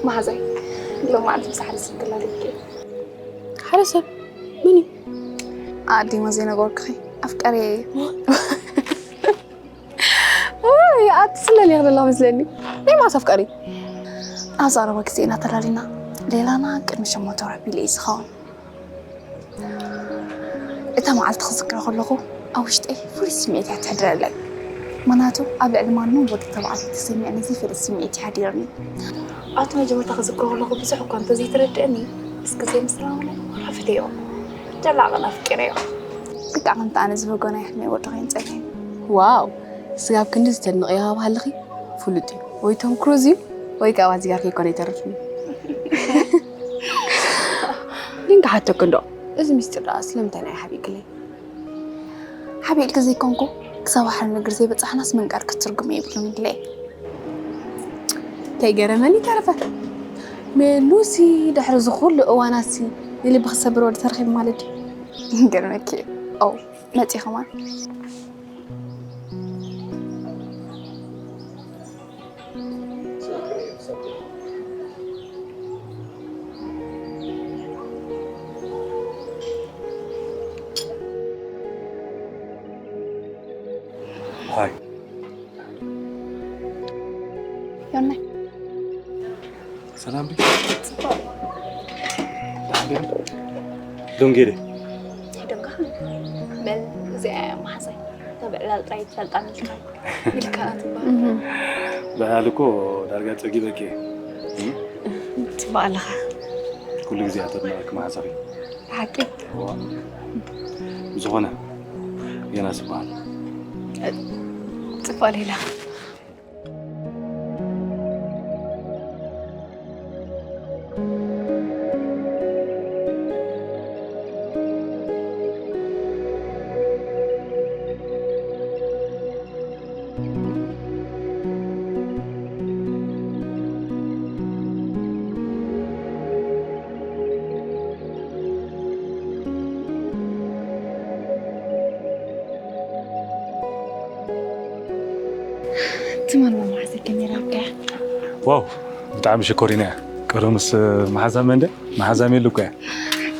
መሓዛይ፣ ሎማዓንቲ ምስ ሓደ ሰብ ክላለየኪ። ሓደ ሰብ? መን እዩ? ኣዲማ ዘይነገርኩኺ፣ ኣፍቀርየ እዩ። ውይ፣ ኣቲ ስለኒ ይኽእል ኣሎ መስለኒ። ናይ መዓስ ኣፍቃሪ? ኣብዚ ቀረባ ግዜ ኢና ተላሊና። ሌላና ቅድሚ ሸሞንተ ወርሒ ኣቢሉ እዩ ዝኸውን። እታ መዓልቲ ክዝክራ ከለኹ ኣብ ውሽጠይ ፍሉይ ስምዒት እያ ትሕድረለይ። ምኽንያቱ ኣብ ልዕሊ ማንም ወዲ ተባዕታይ ተሰሚዕኒ ዘይፈልጥ ስምዒት እዩ ሓዲርኒ። ኣብቲ መጀመርታ ክዝክሮ ከለኹ ብዙሕ እኳ እንተዘይተረድአኒ፣ ምስ ግዜ ምስ ተላመድና ፈትየዮ። ደላቕን ኣፍቂረዮ። ልክዕ ከምቲ ኣነ ዝበጎናይ ሕልመይ ወዲ ኮይኑ ጸኒሑ። ዋው! ስጋብ ክንዲ ዝተድንቕዮ ሃብ ሃለኺ ፍሉጥ እዩ። ወይ ቶም ክሩዝ እዩ ወይ ከዓ ባዚጋር ከይኮነ ኣይተርፍን እዩ። ግን ክሓተኪ እንዶ፣ እዚ ሚስጢር ደኣ ስለምንታይ ናይ ሓቢእክለይ? ሓቢእልኪ ዘይኮንኩ፣ ክሳብ ሓደ ነገር ዘይበጻሕናስ ምንጋር ክትርጉም የብሉን ኢለ። ከይገረመኒ ተረፈ። ሜሉሲ፣ ድሕሪ እዚ ኩሉ እዋናትሲ ንልቢ ክሰብር ወዲ ተረኺቡ ማለት ድዩ? ይገርመኪ እዩ። ኦ፣ መጺ ከማን። ሃይ። ዮናይ። ሰላም ቢ። ጽቡቕ። ደሓን ዲኹም? ዶንጌ ደ? ኣይደንጋኽን። በል፣ እዚኣ እያ መሓዛይ። እታ ብዕላል ጥራይ ትፈልጣ ሚልካ። ሚልካ ትበሃል። እህ። ብዕላል እኮ ዳርጋ ጸጊበኪ እየ። እም? ጽቡቕ ኣለኻ። ኩሉ ግዜ እያ ተድንቐኪ መሓዛኺ። ብሓቂ? እዋ። ብዝኾነ፣ ዮናስ ይበሃል። ጽቡቕ ሌላ። ትማል መማዕሰ ከመይ ረኺብካያ? ዋው፣ ብጣዕሚ ሽኮሪና እያ። ቅድምስ መሓዛ መንደ መሓዛ ሜሉ እኮ እያ።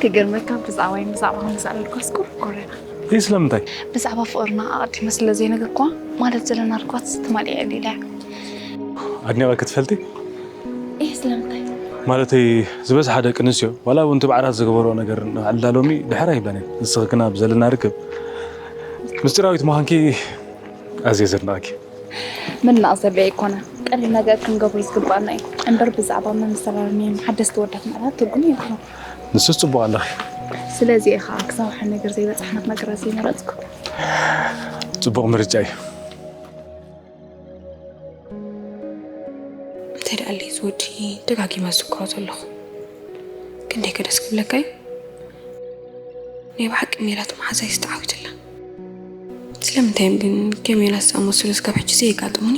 ክገርመካ፣ ብዛዕባይን ብዛዕባኹም ዝኣለልኳስ ቁርቁር እያ። ይህ ስለምንታይ? ብዛዕባ ፍቕርና ኣቐዲመ ስለ ዘይነገርኳ፣ ማለት ዘለና ርኳት ትማል እየ ዕሊላ እያ። ኣድኒቐ ክትፈልጢ? ይህ ስለምንታይ? ማለተይ፣ ዝበዝሓ ደቂ ኣንስትዮ፣ ዋላ እውን እቲ ባዕላት ዝገበርኦ ነገር ንባዕሉ ሎሚ ድሕር ኣይብላን እየን። ንስኺ ግና ብዘለና ርክብ ምስጢራዊት ምዃንኪ ኣዝየ ዘድንቐኪ። ምድናቕ ዘድልዮ ኣይኮነን። ቀሊል ነገር ክንገብሮ ዝግባኣና እዩ እምበር፣ ብዛዕባ መን ዝሰራርምዮም ሓደስቲ ወዳት ምዕላል ትርጉም የብሉን። ንሱስ ጽቡቕ ኣለኺ። ስለዚ እየ ኸኣ ክሳብ ሓደ ነገር ዘይበጻሕና ክነግራ ዘይመረጽኩ። ጽቡቕ ምርጫ እዩ። እንታይ ደኣ ኣለ እዚ ወዲ ደጋጊመ ዝዝክሮ ዘለኹ? ክንደይ ከ ደስ ክብለካ እዩ? ናይ ብሓቂ ሜላት መሓዛይ ዝተዓዊትላ። ስለምንታይ እዮም ግን ከም ዮናስ ዝኣመሰሉ ስጋብ ሕጂ ዘየጋጥሙኒ?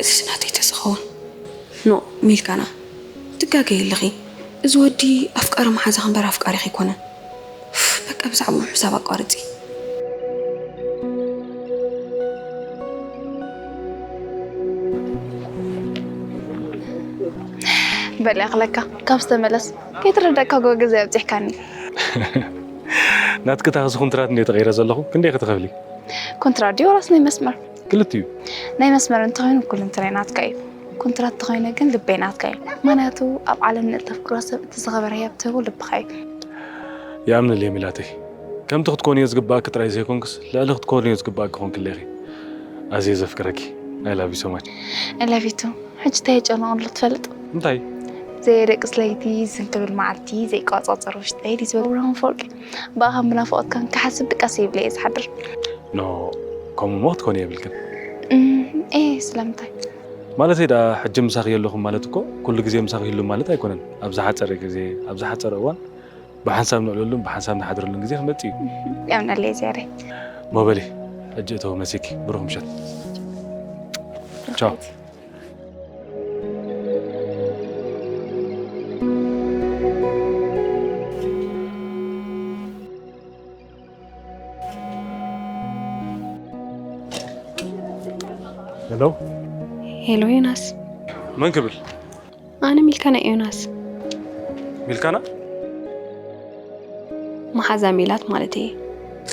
እዚስ ናተይ ተዝኸውን። ኖእ፣ ሚልካና፣ ትጋገዪ ኣለኺ። እዚ ወዲ ኣፍቃሪ መሓዛኺ እምበር ኣፍቃሪኺ ኣይኮነን። ኡፍ፣ በቃ ብዛዕባኡ ሕሳብ ኣቋርጺ። በል ይኣኽለካ፣ ካብ ዝተመለስ ከይትረዳእካ ጎ ገዛ ኣብጺሕካኒ። ናትኪ ታክሲ ኩንትራት እንድየ ተቐይረ ዘለኹ፣ ክንደይ ክትኸፍሊ? ኮንትራት ድዩ ወላስ ናይ መስመር? ክልቲኡ። ናይ መስመር እንተኾይኑ ኩሉ እንትናይ ናትካ እዩ። ኮንትራት እንተኾይኑ ግን ልበይ ናትካ እዩ። ምኽንያቱ ኣብ ዓለም ንእተፍቅሮ ሰብ እቲ ዝኸበረ ህያብ ትህቦ ልብኻ እዩ። ይኣምንልየ ሚላተይ። ከምቲ ክትኮንዮ ዝግባኣኪ ጥራይ ዘይኮንክስ፣ ልዕሊ ክትኮንዮ ዝግባኣኪ ኮንኪ ኣለኺ። ኣዝየ ዘፍቅረኪ። I love you so much። I love you too። ሕጂ እንታይ የጨንቕ ኣሎ ትፈልጥ? እንታይ? ዘየደቅስ ለይቲ፣ ዝን ክብል መዓልቲ፣ ዘይቆጻጸር ውሽጠይ ድዩ ዝበል ኣብርሃም ኣፈወርቂ። ብኣኻን ብናፍቖትካን ክሓስብ ድቃስ የብለይ እየ ዝሓድር። ኖ፣ ከምኡ እሞ ክትኮኒ የብልክን። እም፣ ኤ፣ ስለምንታይ? ማለተይ ደኣ፣ ሕጂ ምሳኺ የለኹን ማለት እኮ፣ ኩሉ ግዜ ምሳኺ ይህሉ ማለት ኣይኮነን። ኣብ ዝሓጸረ ግዜ፣ ኣብ ዝሓጸረ እዋን፣ ብሓንሳብ ንዕለሉን ብሓንሳብ ንሓድረሉን ግዜ ክመጽእ እዩ። የምነለይ ዝያደይ። ሞበሊ፣ ሕጂ እተው መሲኪ፣ ብሩኽ ምሸት። ቻው። ሄሎ። ሄሎ ዮናስ። መን ክብል? ኣነ ሚልካና ዮናስ። ሚልካና? መሓዛ ሜላት ማለት እየ።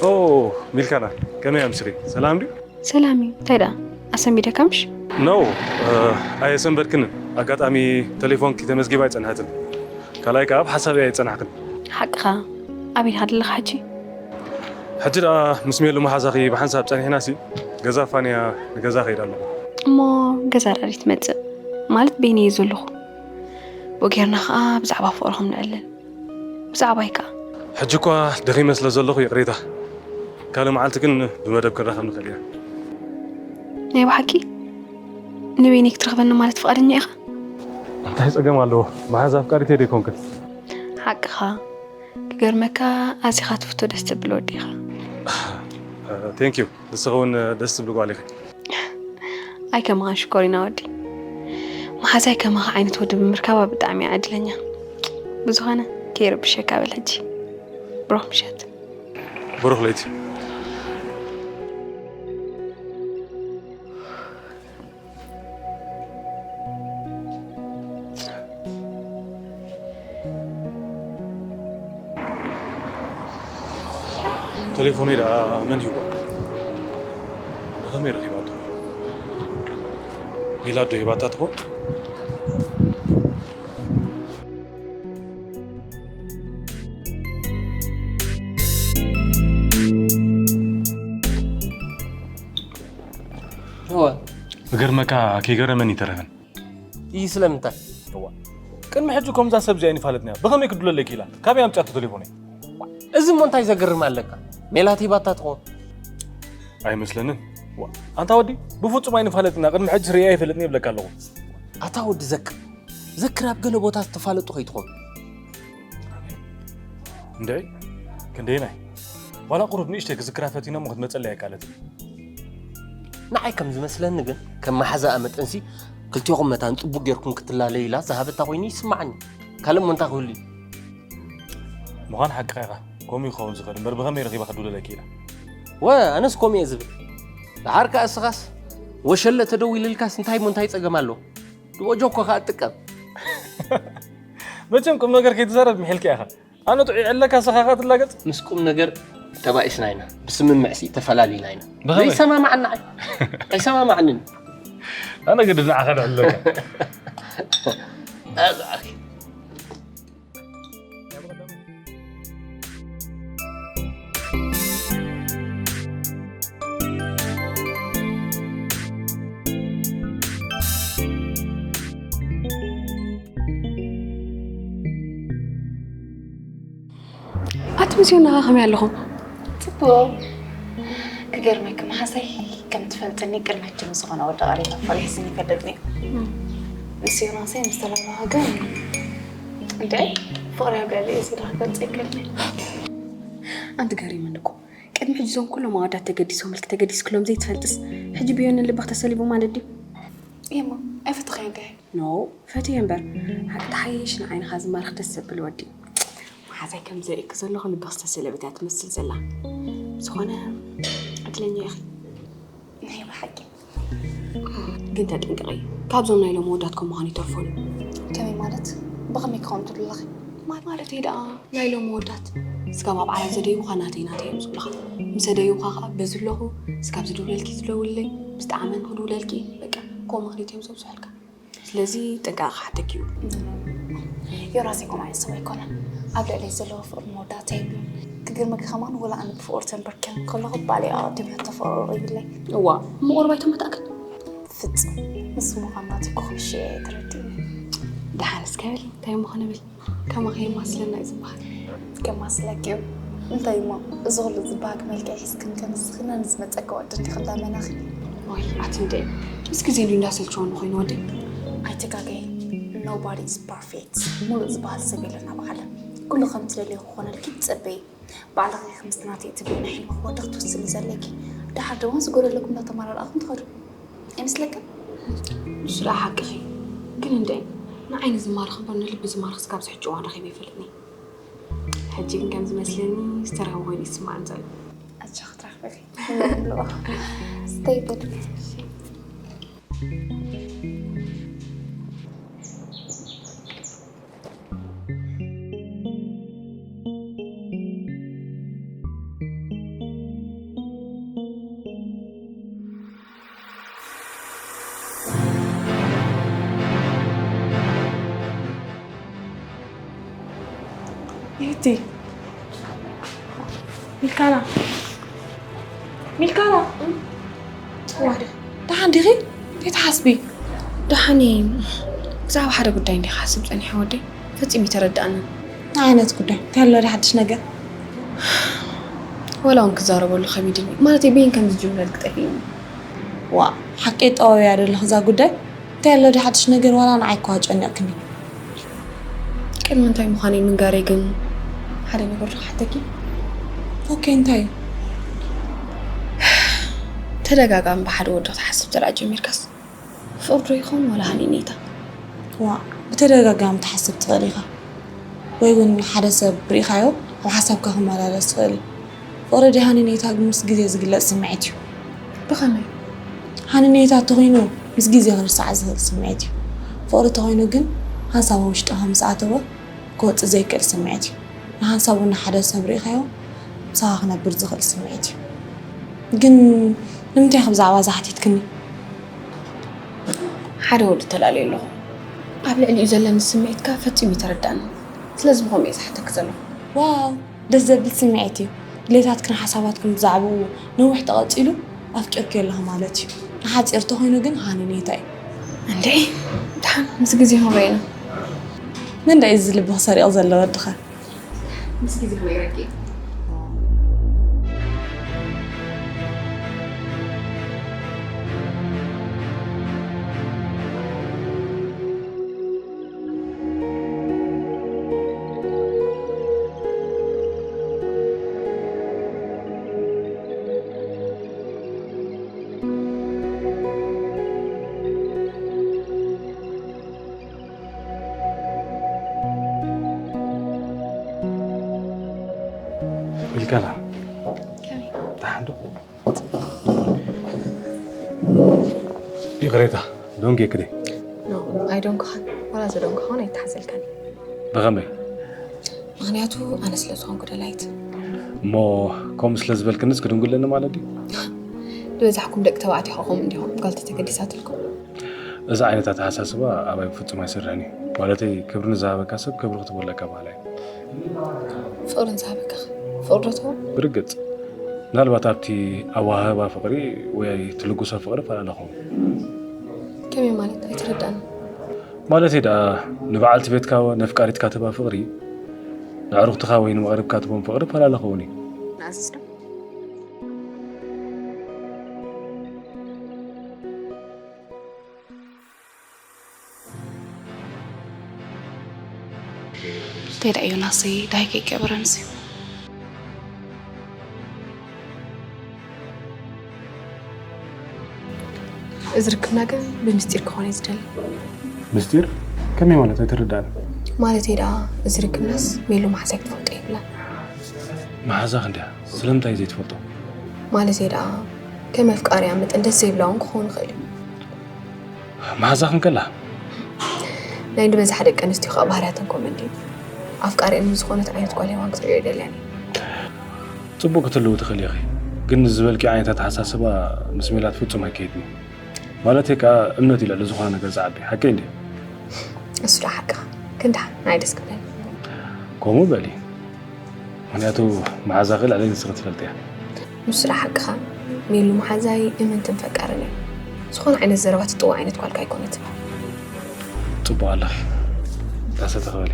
ኦ፣ ሚልካና፣ ከመይ ኣምስሪ? ሰላም ድዩ? ሰላም እዩ። እንታይ ደኣ? ኣሰንቢደካ ምሽ? ኖ፣ ኣየሰንበድክንን። ኣጋጣሚ ቴሌፎንኪ ተመዝጊባ ኣይጸንሐትን። ካልኣይ ከኣ ኣብ ሓሳብ እያ ኣይጸናሕክን። ሓቅኻ። ኣበይ ኢኻ ዘለኻ ሕጂ? ሕጂ ደኣ ምስ ሜሉ መሓዛኺ ብሓንሳብ ጸኒሕናሲ፣ ገዛ ፋንያ ንገዛ ከይድ ኣለኹ። እሞ ገዛ ዳኣ ትመጽእ? ማለት በይነይ እየ ዘለኹ። ብኡ ጌርና ኸኣ ብዛዕባ ፍቕርኹም ነዕልል። ብዛዕባይ ከኣ። ሕጂ እኳ ደኺመ ስለ ዘለኹ ይቕሬታ። ካልእ መዓልቲ ግን ብመደብ ክንራኸብ ንኽእል ኢና። ናይ ብሓቂ? ንበይነይ ክትረኽበኒ ማለት ፍቓደኛ ኢኻ? እንታይ ጸገም ኣለዎ? መሓዛ ኣፍቃሪተይ ዶ ኣይኮንክን? ሓቅኻ። ክገርመካ ኣዚኻ ትፍቶ ደስ ትብል ወዲ ኢኻ። ቴንክ ዩ። ንስኺ እውን ደስ ትብሊ ጓል ኢኺ። ኣይከማኻን ሽኮሪና ወዲ። መሓዛይ ከማኻ ዓይነት ወዲ ብምርካባ ብጣዕሚ እየ ዕድለኛ። ብዝኾነ ከይረብሸካ በል ሕጂ። ብሩኽ ምሸት። ብሩኽ ለይቲ። ቴሌፎነይ ደኣ መን ሂቦ? ብኸመይ ረኺባቶ? ሜላት ዶ ሂባታ ትኾን? እወ። ክገርመካ ከይገረመኒ ኣይተረፈን። ይህ ስለምንታይ? እዋ ቅድሚ ሕጂ ከምዛ ሰብ እዚኣ ኣይንፋለጥንያ። ብኸመይ ክድለለይ ክኢላ? ካበይ ኣምጺኣቶ ቴሌፎነይ? እዚ እሞ እንታይ ዘገርም ኣለካ? ሜላት ሂባታ ትኾን? ኣይመስለንን። ዋ ኣንታ ወዲ ብፍጹም ኣይንፋለጥና። ቅድሚ ሕጂ ርእያ ኣይፈልጥን ይብለካ ኣለኹ። ኣታ ወዲ ዘክር ዘክር ኣብ ገለ ቦታ ዝተፋለጡ ከይትኾኑ። እንድዒ ክንደየናይ ዋላ ቁሩብ ንእሽተይ ክዝክራ ፈቲነ እሞ ክትመጸለይ ኣይከኣለትን። ንዓይ ከም ዝመስለኒ ግን ከም መሓዛኣ መጠንሲ ክልቴኹም መታን ጽቡቕ ጌርኩም ክትላለዩ ኢላ ዝሃበታ ኮይኑ ይስምዓኒ። ካልእ እሞ እንታይ ክህሉ እዩ? ምዃን ሓቅኻ ኢኻ። ከምኡ እዩ ክኸውን ዝኽእል እምበር ብኸመይ ረኺባ ክትውለለኪ ኢላ? ወ ኣነስ ከምኡ እየ ዝብል። ደሓር ከኣ እስኻስ ወሸለ ተደዊልልካስ እንታይ እሞ እንታይ ጸገም ኣለዎ? ድቦ ጆኮ ከኣ ጥቀም። መቸም ቁም ነገር ከይትዛረብ ምሒልካ ኢኻ። ኣነ ጥዑይ ኣለካ ስኻ ከኣ ትላገጽ። ምስ ቁም ነገር ተባኢስና ኢና፣ ብስምምዕሲ ተፈላሊና ኢና። ብኸመይ? ዘይሰማማዕና ኣይ ኣይሰማማዕንን። ኣነ ግዲ ንዓኻ ድዕለካ። ኣቲ ምስ ዮናኻ ከመይ ኣለኹም? ጽቡቕ። ክገርመኪ መሓዛይ ከም ትፈልጥኒ ቅድሚ ሕጂ ምስ ዝኾነ ወዲ ቀሪበ ፈሪሕስኒ ይፈልጥኒ። ምስ ዮናሰይ ምስ ተላመኸ ግን እንደ ፍቕሪ ኣብ ልዕሊ እዚ ዳ ክገልጽ ይክእልኒ። ኣንቲ ገሪምኒ እኮ ቅድሚ ሕጂ እዞም ኩሎም ኣወዳት ተገዲሶምልኪ ተገዲስክሎም ዘይትፈልጥስ ሕጂ ብዮንን ልብኽ ተሰሊቡ ማለት ድዩ? እየማ ኣይፈተኸዮ እንዲያ። ኖ ፈትየ እምበር ሓቂ ተሓይሽ ንዓይንኻ ዝማርኽ ደስ ዘብል ወዲ መሓዛይ ከም ዘርእየኪ ዘለኹ ልብኺ ዝተሰለበት እያ ትመስል ዘላ ብዝኾነ ዕድለኛ ኢኺ ናይ ብሓቂ ግን ተጠንቀቒ ካብዞም ናይ ሎሚ ወዳት ከም ምዃኑ ይተርፎ እዩ ከመይ ማለት ብኸመይ ክኸውን ትብልለኺ ማለተይ ደኣ ናይ ሎሚ ወዳት ስጋብ ኣብ ዓራት ዘደይቡኻ ናተይ ናተይ እዮም ዝብሉኻ ምስ ኣደይቡኻ ኸዓ በዚ ኣለኹ ስጋብ ዝድውለልኪ ዝደውልለይ ምስ ጠዓመን ክድውለልኪ በቃ ከምኡ ምኽንያት እዮም ዘብዝሑልካ ስለዚ ጥንቃቐ ክሓተኪ እዩ ዮናስ ይኮም ዓይነት ሰብ ኣይኮነን ኣብ ልዕለይ ዘለዎ ፍቕሪ መወዳእታ የብሉን ክግርመኪ ከማን ወላ ኣነ ብፍቕሪ ተንበርኪ ከለኹ ባዕለይ ኣቐዲመ ሕቶ ፍቕሪ ይብለይ እዋ ምቑርባይ ተመታእክን ፍጹም ንሱ ምዃኑ ናተይ ኮኽንሽ እየ ተረዲእኒ ደሓን እስከ በሊ እንታይ እሞ ክንብል ከማኺ የማስለና እዩ ዝበሃል። ከማስለኪ እዩ። እንታይ እሞ እዚ ኩሉ ዝበሃግ መልክዕ ሒዝክን ከንስኽነን ዝመፀኪ ወዲ እንዲኺ እንዳመናኺ። ዋይ ኣቲ እንደ ምስ ግዜ እንዲ እንዳሰልቸወኒ ኮይኑ ወደይ። ኣይትጋገይ nobody is perfect ሙሉእ ዝበሃል ሰብ የለን ኣብ ዓለም። ኩሉ ከም ትደልዮ ክኾነልኪ ትፅበዪ። ባዕልኺ ከምቲ ናተይ ትብሊ ናይ ሕልምኺ ወዲ ክትውስኒ ዘለኪ። ደሓር ድማ ዝጎደለኩም እንዳተመራረቕኹም ትኸዱ። ኣይመስለክን? ንሱ ደኣ ሓቅኺ ግን እንደ ንዓይኒ ዝማርኽ እምበር ንልቢ ዝማርኽ ስጋብ ዝሕጂ እዋን ረኺበ ይፈልጥኒ ሕጂ ግን ከም ዝመስለኒ ዝተረኸበ ኮይኑ ይስማዕን ዘሎ ኣጆኺ ትረኽበኪ ንብልኦ ስተይ በል ይህቲ ሚልካና፣ ሚልካና፣ ዋደ፣ ደሓን ዲኺ? እንታይ ትሓስቢ? ደሓን እየ። ብዛዕባ ሓደ ጉዳይ እንዲኻ ሓስብ ጸኒሐ ወደይ። ፈጺሙ ይተረዳእኒ። እንታይ ዓይነት ጉዳይ? እንታይ ኣሎ ሓድሽ ነገር? ወላ እውን ክዛረበሉ ከቢድኒ። ማለተይ በይን ከም ዝጅምረል ክጠፊእኒ። ዋ፣ ሓቂ ጠዋውያ ደለኹ እዛ ጉዳይ። እንታይ ኣሎ ሓድሽ ነገር? ዋላ ንዓይ እኳ ኣጨኒቕክኒ። ቅድሚ እንታይ ምዃነይ ምንጋረይ ግን ሓደ ነገር ዶ ክሓተኪ? ኦኬ፣ እንታይ እዩ? ተደጋጋሚ ብሓደ ወዲ ክትሓስብ ተደኣ ጀሚርካስ፣ ፍቕሪ ዶ ይኸውን ዋላ ሃኒኔታ? ዋ፣ ብተደጋጋሚ ትሓስብ ትኽእል ኢኻ። ወይ እውን ሓደ ሰብ ርኢኻዮ ኣብ ሓሳብካ ክመላለስ ትኽእል እዩ። ፍቕሪ ድያ ሃኒኔታ ግን ምስ ግዜ ዝግለጽ ስምዒት እዩ። ብኸመይ? ሃኒኔታ እንተኾይኑ ምስ ግዜ ክርሳዕ ዝኽእል ስምዒት እዩ። ፍቕሪ እንተኾይኑ ግን ሓንሳብ ኣብ ውሽጥኻ ምስ ኣተወ ክወጽእ ዘይክእል ስምዒት እዩ። ንሓንሳብ እውን ንሓደ ሰብ ርኢኻዮ ምሳኻ ክነብር ዝኽእል ስምዒት እዩ። ግን ንምንታይ ኢኺ ብዛዕባ እዛ ሓቲትክኒ? ሓደ ወዲ ተላልየ ኣለኹ። ኣብ ልዕሊኡ ዘለኒ ስምዒትካ ፈጺሙ ይተረዳእኒ። ስለዚ ብኸምኡ እየ ዝሓተኪ ዘለኹ። ዋው፣ ደስ ዘብል ስምዒት እዩ። ድሌታትክን ሓሳባትክን ብዛዕባኡ ነዊሕ ተቐጺሉ ኣፍቂርክዮ ኣለኺ ማለት እዩ። ንሓጺር ተኾይኑ ግን ሃኒኔታ እዩ። እንዴ፣ ደሓን ምስ ግዜ ክንሪኦ ኢና። መን ደኣ እዩ እዚ ልብኺ ሰሪቑ ዘሎ ወድኸ? ምስ ግዜ ክነግረኪ እየ። ሚልካና፣ ከመይ? ደሓን ዶ? ይቕሬታ፣ ዶንጌ ክደ። ኖ፣ ኣይዶንኩኻን። ዋላ ዘዶንኩኻ እውን ኣይተሓዘልካን። ብኸመይ? ምኽንያቱ ኣነ ስለ ዝኾንኩ ደላይት። እሞ ከምኡ ስለ ዝበልክንስ ክድንጉለኒ ማለት ድዩ? ዝበዛሕኩም ደቂ ተባዕትዮ ኢኹም እንዲኹም ጓል ተተገዲሳትልኩም። እዚ ዓይነት ኣተሓሳስባ ኣባይ ብፍጹም ኣይሰርሕን እዩ። ማለተይ ክብሪ ንዝሃበካ ሰብ ክብሪ ክትበለካ ባህላ እዩ። ፍቕሪ ንዝሃበካ ፍቕሪ ዶ ትህቦ? ብርግጽ። ምናልባት ኣብቲ ኣወሃህባ ፍቕሪ ወይ ትልግሶ ፍቕሪ ፈላለኹም። ከመይ ማለት? ኣይተረዳእን። ማለተይ ደኣ ንበዓልቲ ቤትካ ነፍቃሪትካ ትህባ ፍቕሪ፣ ንዕሩኽትኻ ወይ ንመቕርብካ ትህቦም ፍቕሪ ፈላለኹ እውን እዩ። ንኣዝዝ ዶ? እንታይ ደኣ ዮናሰይ፣ ዳይ ከይገበረንሲ። እዚ ርክብና ግን ብምስጢር ክኾን እዩ ዝደሊ። ምስጢር? ከመይ ማለት? ኣይተረዳእን። ማለተይ ደኣ፣ እዚ ርክብናስ ሜሉ መሓዛይ ክትፈልጦ የብላን። መሓዛኺ እንድያ? ስለምንታይ እዩ ዘይትፈልጦ? ማለተይ ደኣ፣ ከም ኣፍቃሪኣ መጠን ደስ ዘይብላ እውን ክኸውን ይኽእል እዩ። መሓዛኺ እንከላ? ናይ ዝበዝሓ ደቂ ኣንስትዮ ከዓ ባህርያተን ከምኡ እንድዩ። ኣፍቃሪኣን ምስ ዝኾነት ዓይነት ጓል ሄዋን ክትርእዮ ኣይደልያን እየ። ጽቡቕ ክትህልዊ ትኽእሊ ኢኺ፣ ግን ንዝበልክዮ ዓይነት ኣተሓሳስባ ምስ ሜላት ፍጹም ኣይከይድን እዩ። ማለተይ ከኣ እምነት እዩ ልዕሊ ዝኾነ ነገር ዝዓቢ፣ ሓቀይ እንድየ? እሱ ደኣ ሓቅኻ፣ ግን ደሓን ንዓይ ደስ ክብለኒ። ከምኡ በሊ። ምኽንያቱ መሓዛኺ ልዕለይ ንስኺ ትፈልጥያ። ንሱ ደኣ ሓቅኻ፣ ሜሉ መሓዛይ እምንትን ፈቃርን እያ። ዝኾነ ዓይነት ዘረባ ትጥዋ ዓይነት ጓል ከይኮነት። ጽቡቕ ኣለኺ። ዳሰ ተኽበሊ።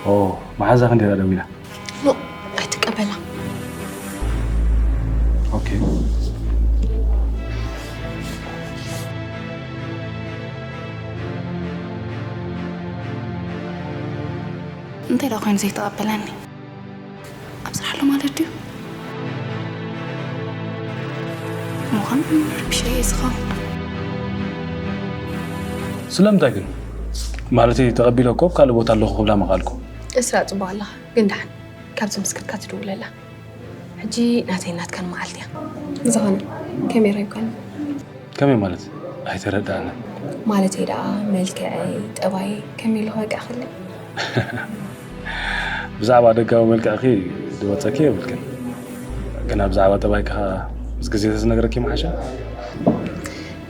ኦ፣ መሓዛኺ እንድያ ደዊላ? ኖ፣ ኣይትቀበላ። ኦኬ። እንታይ ደኣ ኮይኑ ዘይተቐበለኒ? ኣብ ስራሕ ኣሎ ማለት ድዩ? ምዃኑ ረቢሸ እየ ዝኸውን። ስለምንታይ ግን? ማለተይ ተቐቢለ እኮ ኣብ ካልእ ቦታ ኣለኹ ክብላ ምኽኣልኩ። እስራ ጽቡቕ ኣለኻ፣ ግን ደሓን ካብዚ ምስክርካ ትድውለላ። ሕጂ ናተይ ናትካን መዓልቲ እያ። ብዝኾነ፣ ከመይ ረኺብካኒ? ከመይ ማለት? ኣይተረድኣንን። ማለተይ ደኣ፣ መልክዐይ፣ ጠባየይ ከመይ ኣለኹ በቃ ክሊ። ብዛዕባ ደጋዊ መልክዕኪ ዝወፀኪ የብልክን። ግና ብዛዕባ ጠባይካ ምስ ግዜ ተዝነግረኪ ምሓሸ።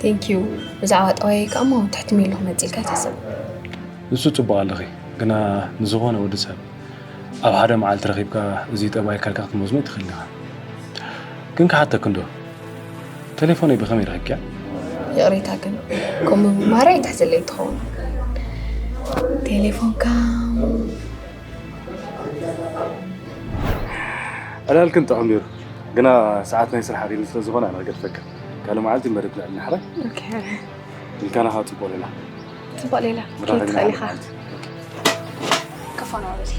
Thank you። ብዛዕባ ጠባይ ከኣ እሞ ትሕቲ ሚሎ ክመጽእ ኢልካ ኣይትሕሰብ። ንሱ ጽቡቕ ኣለኺ፣ ግና ንዝኾነ ወዲ ሰብ ኣብ ሓደ መዓልቲ ረኺብካ እዚ ጠባይካ ኢልካ ክትመዝኖ ኣይትኽእልን ኢኻ። ግን ክሓተኪ እንዶ፣ ቴሌፎነይ ብኸመይ ረኺብክያ? ይቕሬታ ግን ከምኡ ምባረይ ኣይትሕዘለይ ትኸውን። ቴሌፎንካ ዕላልክን ጥዑም ነይሩ፣ ግና ሰዓት ናይ ስራሕ ኣሪሉ ስለ ዝኾነ ኣነ ክገድፈካ። ካልእ መዓልቲ መደብ ንዕልል ሓራይ። ኢልካናኻ ጽቡቕ ሌላ። ጽቡቕ ሌላ ክትከይድ ትኽእል ኢኻ። ከፋና ወለዲ።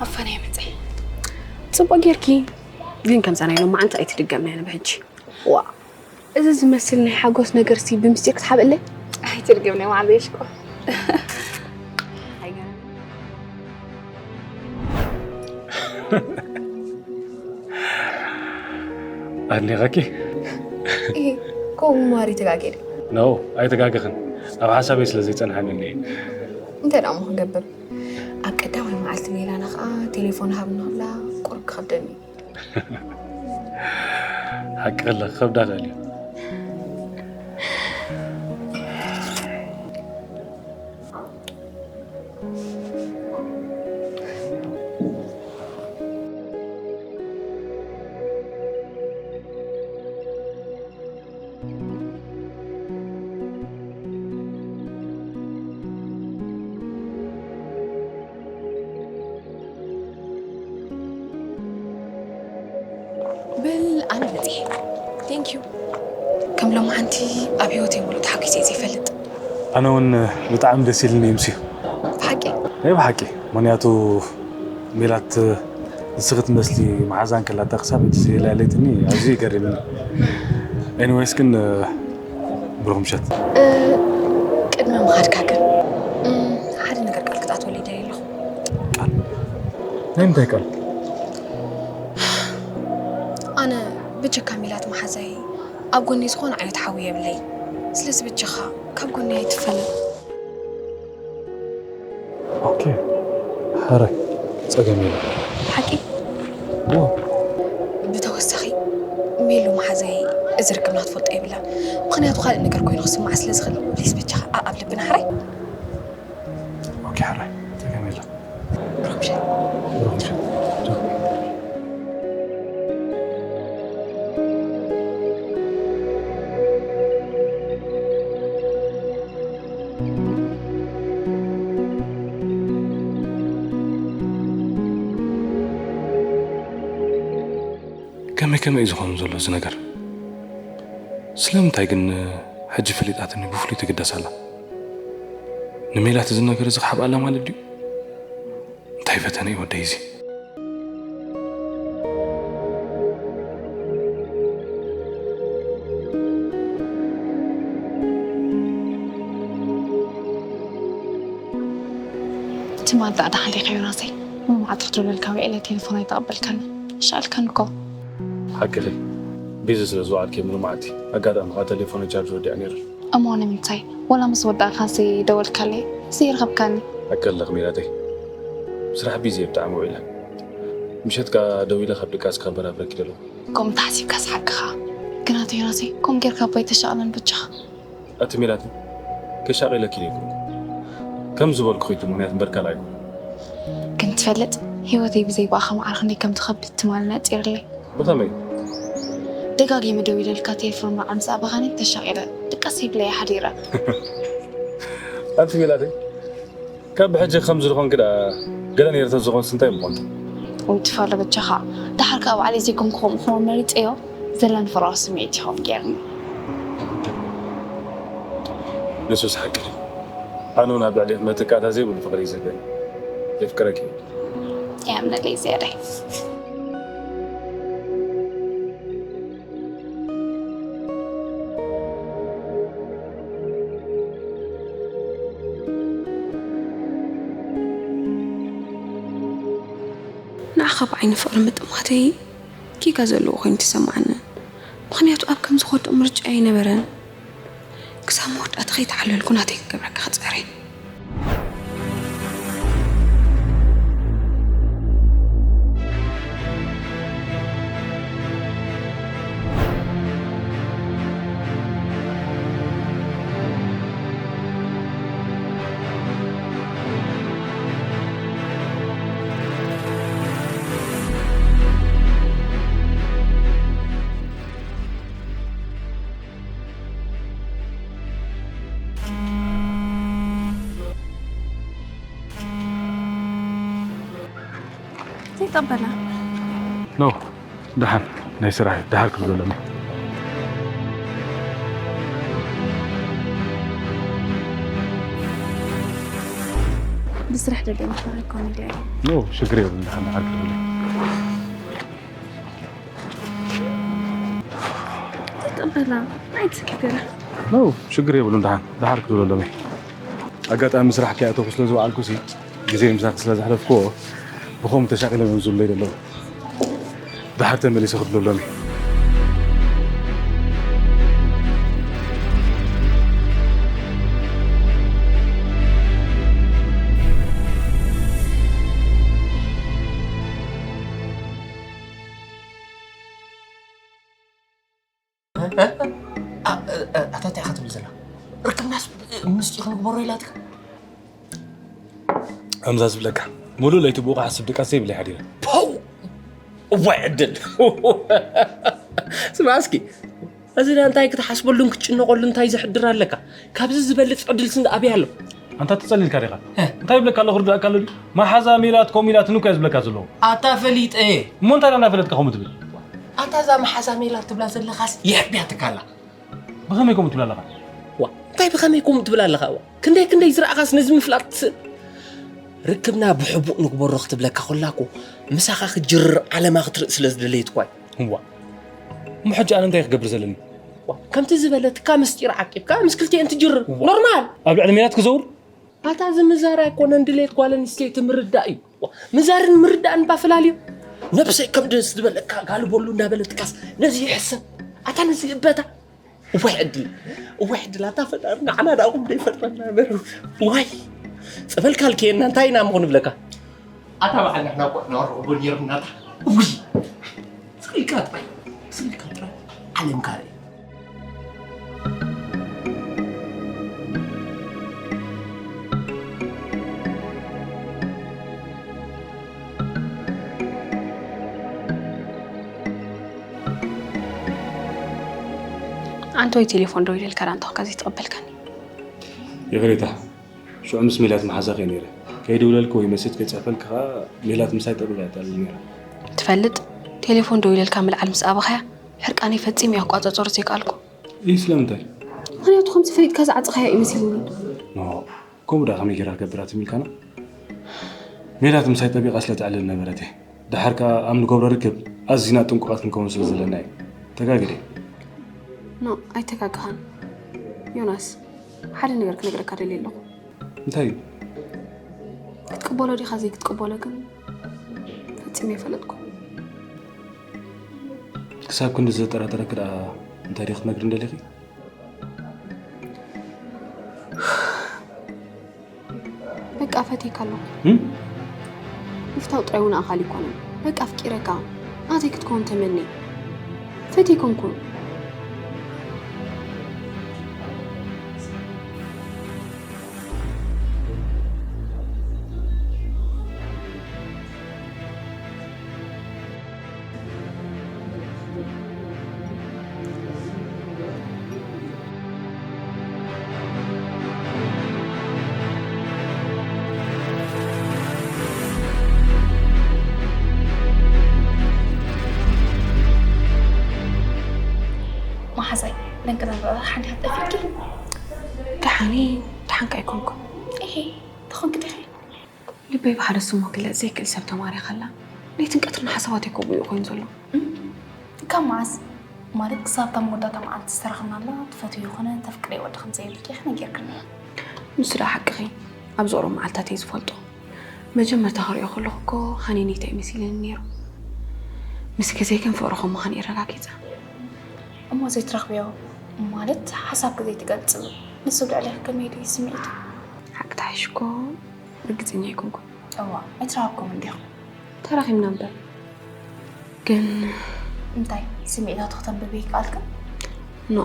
ኣፋና ይመፀ። ፅቡቅ ጌርኪ። ግን ከምዛ ናይ ሎማዓንቲ ኣይትድገምና ንብሕጂ። ዋ፣ እዚ ዝመስል ናይ ሓጎስ ነገር ሲ ብምስጢር ክትሓብእለይ? ኣይትድገምና ማዕበሽ እኮ። ኣድኒቐኪ። ከምኡ ማሪ ተጋጌ ዶ? ኖ፣ ኣይተጋገኽን። ኣብ ሓሳበይ ስለ ዘይጸንሓኒ እየ። እንታይ ደኣ እሞ ክገብር? ኣብ ቀዳማይ መዓልቲ ሜላና ኸዓ ቴሌፎን ሃብኒ ክብላ ቁሩብ ክኸብደኒ እዩ። ሓቂ ከላ ክኸብዳ ይኽእል እዩ። በል ኣነ መፅየ። Thank you። ከም ሎማዓንቲ ኣብ ህይወተይ ሙሉእ ተሓጒሰ ዘይፈልጥ። ኣነ እውን ብጣዕሚ ደስ ኢልኒ እዩ ምስዩ። ብሓቂ? ናይ ብሓቂ። ምኽንያቱ ሜላት ንስኺ ትመስሊ መሓዛ እንከላታ ክሳብ ሕጂ ዘየላለየትኒ ኣዝዩ ይገርምኒ። Anyways ግን ብሩኽ ምሸት። ቅድሚ ምኻድካ ግን ሓደ ነገር ቃል ክትኣትወለይ ደልየ ኣለኹ። ቃል? ናይ ምንታይ ቃል? ኣነ ብጀካ ሜላት መሓዛይ ኣብ ጎኒ ዝኾነ ዓይነት ሓዊ የብለይ። ስለዚ ብጀኻ ካብ ጎኒ ኣይትፈለ። ኦኬ፣ ሕራይ፣ ጸገም የለን። ሓቂ? እዎ። ብተወሳኺ ሜሉ መሓዛይ እዚ ርክብና ትፈልጦ የብላን። ምኽንያቱ ካልእ ነገር ኮይኑ ክስማዓ ስለ ዝኽእል ፕሊስ ብቻኻ ኣኣብ ልብና ሕራይ። ኦኬ፣ ሕራይ፣ ጸገም የለን። ብሩኽ ምሸት። ብሩኽ ምሸት። ከመይ ከመይ እዩ ዝኾኑ ዘሎ እዚ ነገር? ስለምንታይ ግን ሕጂ ፈሊጣትኒ ብፍሉይ ትግደስ ኣላ? ንሜላት እዚ ነገር እዚ ክሓብኣላ ማለት ድዩ? እንታይ ፈተነ እዩ ወደይ እዚ? ትማል ዳኣ ደሓን ዲኻ ዮናሰይ? መማዕቲ ክትደውለልካ ውዒለ ቴሌፎን ኣይተቐበልካን። ሻልካን እኮ። ሓቅኺ፣ ቢዚ ስለ ዝወዓልኪ እየ ሙሉ መዓልቲ። ኣጋጣሚ ኸዓ ቴሌፎነይ ቻርጅ ወዲኣ ነይሩ። እሞ ንምንታይ ወላ ምስ ወዳእካ ዘይደወልካለይ? ዘይረኸብካኒ? ሓቂ ኣለኺ ሜላተይ። ብስራሕ ቢዚ እየ ብጣዕሚ ውዒለ። ምሸት ከኣ ደዊለ ካብ ድቃስ ክበራብረኪ ደለኹ። ከምኡ ተሓሲብካስ ሓቅኻ። ግን ኣቶ ዮናሰይ፣ ከምኡ ጌርካ እባ ኣይተሻቕለን በጃኻ። ኣቲ ሜላት ከሻቒለኪ ኢለ ኣይኮንኩ ከም ዝበልኩኺ እቲ ምኽንያት እምበር ካልእ ኣይኮነን። ግን ትፈልጥ ህይወተይ ብዘይ ብኣኻ ማዕረ ክንደይ ከም ትኸብድ ትማሊ ነጺርለይ። ብኸመይ? ደጋጊመ ደዊለልካ ቴሌፎን በዓል ምስ ኣባኻኒ ተሻቒለ ድቀስ ይብለየ ሓዲረ። ኣንቲ ሜላተይ ካብ ብሕጂ ከምዚ ዝኾንኪ ደኣ ገለ ነይረ ተዝኾንስ እንታይ ምኾንኪ? ወይ ትፋለ በጃኻ። ደሓር ከኣ ባዕለይ ዘይኮንኩ ከምኡ ክኸውን መሪጸዮ። ዘላን ፍራው ስምዒት ይኸውን ገይርኒ። ንሱስ ሓቂ ድዩ? ኣነ እውን ኣብ ልዕሊ መተካእታ ዘይብሉ ፍቕሪ እዩ ዘለኒ። የፍቅረኪ። የምነለይ ዝያዳይ። ንዓኻ ብዓይኒ ፍቕሪ ምጥማተይ ጌጋ ዘለዎ ኮይኑ ተሰማዓኒ። ምኽንያቱ ኣብ ከምዚ ከወድቕ ምርጫ ኣይነበረን። ክሳብ መወዳእታ ከይተዓለልኩ ናተይ ክገብረካ ክጽዕር እየ። ዘይጠበላ ኖ ደሓን ናይ ስራሕ እዩ። ደሓር ክብሎ ኣለኒ። ብስራሕ ደገ ምኽባር ኣይኮነ ድያ? ኖ ሽግር የብሉን። ደሓን ደሓር ክብሎ ተጠበላ ኣይትስክፍላ። ኖ ሽግር የብሉን። ደሓን ደሓር ክብሎ ኣለኒ። ኣጋጣሚ ስራሕ ከይኣተኹ ስለ ዝወዓልኩ ሲ ግዜ ምሳኺ ስለ ዘሕለፍኩዎ ብኸምኡ ተሻቒሎም እዮም ዝብለይ ዘለዉ። ደሓር ተመሊሰ ክብለሎም እየ። ኣታ እንታይ ኢኻ ትብል ዘላ? ርክብናስ ምስጢ ክንግበሮ ኢላትካ? ከምዛ ዝብለካ ሙሉእ ለይቲ ብኡ ክሓስብ ድቃስ ዘይብለይ ሓዲረ። ፖው! እዋይ ዕድል! ስማ እስኪ፣ እዚ ዳ እንታይ ክትሓስበሉን ክትጭነቐሉ እንታይ ዘሕድር ኣለካ? ካብዚ ዝበልፅ ዕድልስ ኣበይ ኣሎ? ኣንታ ተጸሊልካ ዲኻ? እንታይ ይብለካ ኣለኹ ርዳእካ ኣሎ ድዩ? መሓዛ ሜላት ከምኡ ኢላትኒ እኮ እያ ዝብለካ ዘለኹ። ኣታ ፈሊጠ እየ። እሞ እንታይ ደኣ እናፈለጥካ ከምኡ ትብል? ኣታ እዛ መሓዛ ሜላት ትብላ ዘለኻስ የሕብያትካ ኣላ። ብኸመይ ከምኡ ትብላ ኣለኻ? ዋ እንታይ ብኸመይ ከምኡ ትብል ኣለኻ? ዋ ክንደይ ክንደይ ዝረኣኻስ ነዚ ምፍላጥ ትስእል? ርክብና ብሕቡእ ንግበሮ ክትብለካ ከላ እኮ ምሳኻ ክጅርር ዓለማ ክትርኢ ስለ ዝደለየት እኳ እያ። እዋ እሞ ሕጂ ኣነ እንታይ ክገብር ዘለኒ? ዋ ከምቲ ዝበለትካ ምስጢር ዓቂብካ ምስ ክልቲኤን ትጅርር ኖርማል። ኣብ ልዕሊ ሜላት ክዘውር ኣታ እዚ ምዛር ኣይኮነን ድሌት ጓል ኣንስተይቲ ምርዳእ እዩ። ዋ፣ ምዛርን ምርዳእን እባ ፍላልዮ። ነብሰይ ከም ደስ ዝበለካ ጋልበሉ እንዳበለትካስ ነዚ ይሕሰብ ኣታ ነዚ እበታ። እዋይ ዕድል እዋይ ዕድል ኣታ ፈጣሪ ንዓና ደኣ ቁም ደይፈጥረና በር። ዋይ ጸበል ካልከየና እንታይ ኢና ምኹን ብለካ። ኣታ በዓል ንሕና እኮ ነቕርቦ ነይርና ኣታ። ውይ ስልካ ጥራይ ስልካ ጥራይ ዓለም ካረ። ኣንቶይ ቴሌፎን ደው ኢለልካ ዳ እንተኾንካ ዘይተቐበልካኒ። ይቕሬታ ሽዑ ምስ ሜላት መሓዛኺ እየ ነይረ። ከይድውለልኪ ወይ መሴት ከይጽሕፈልኪ ኸኣ ሜላት ምሳይ ጠቢቓ እያ ትዕልል ነይራ። ትፈልጥ ቴሌፎን ደው ኢለልካ ምልዓል ምስ ኣበኻያ ሕርቃነይ ፈጺመ እየ ክቋጸጸሮ ዘይከኣልኩ። ኢህ ስለምንታይ? ምኽንያቱ ከምቲ ፈሊጥካ ዝዓጸኻያ እዩ መሲሉኒ። ኖ ከምኡ ደኣ ከመይ ገይራ ክገብራ ትም ኢልካና? ሜላት ምሳይ ጠቢቓ ስለ ትዕልል ነበረት እየ። ደሓር ከኣ ኣብ ንገብሮ ርክብ ኣዚና ጥንቁቓት ክንከውን ስለ ዘለና እዩ። ተጋግደ። ኖ ኣይተጋገኻን ዮናስ፣ ሓደ ነገር ክነግረካ ደልየ ኣለኹ። እንታይ እዩ? ክትቅበሎ ዲኻ ዘይክትቅበሎ ግን ፈጺመ ኣይፈለጥኩ። ክሳብ ክንዲ ዘጠራጠረኪ ደኣ እንታይ ድዩ ክትነግርኒ ደሊኺ? በቃ ፈትየካ ኣለኹ። ምፍታው ጥራይ እውን ኣኻሊ ኣይኮነን። በቃ ኣፍቂረካ ናተይ ክትከውን ተመንየ። ፈትየካ ኣይኮንኩን። ለንቅና ንረኣ ሓንቲ ሓጠፊኪ። ደሓኒ፣ ደሓንካ ኣይኮንኩን። እሄ፣ ተኾንክ ዲኺ? ልበይ ብሓደ ስሙ ክግለጽ ዘይክእል ሰብ ተማሪኻ ኣላ። ለይትን ቀትርን ሓሳባተይ ከምኡ እዩ ኮይኑ ዘሎ። ካብ መዓስ? ማለት ክሳብ እታ መወዳእታ መዓልቲ ዝተራኸብናላ ትፈትውዮ ይኾነ ተፍቅርዮ ወዲ ከም ዘየብልኪ ኢኺ ነጊርክኒ። ንሱ ደኣ ሓቅኺ፣ ኣብዚ ቁሩብ መዓልታት እየ ዝፈልጦ። መጀመርታ ክሪኦ ከለኹ እኮ ሃኒኒታይ መሲለኒ ነይሩ። ምስ ግዜ ግን ፍቕሪ ከም ምዃኑ እየ ኣረጋጊጸ። እሞ ዘይትረኽብዮ ማለት ሓሳብኪ ዘይትገልጽሉ ንሱ ኣብ ልዕሌኺ ከመይ ድዩ ስምዒቱ? ሓቂ ተሓይሽ እኮ ርግጸኛ ኣይኮንኩን። እዋ ኣይተራኸብኩምን ዲኹም? ተራኺብና እምበር ግን እንታይ ስምዒታቱ ክተንብብ ይከኣልክን? ኖ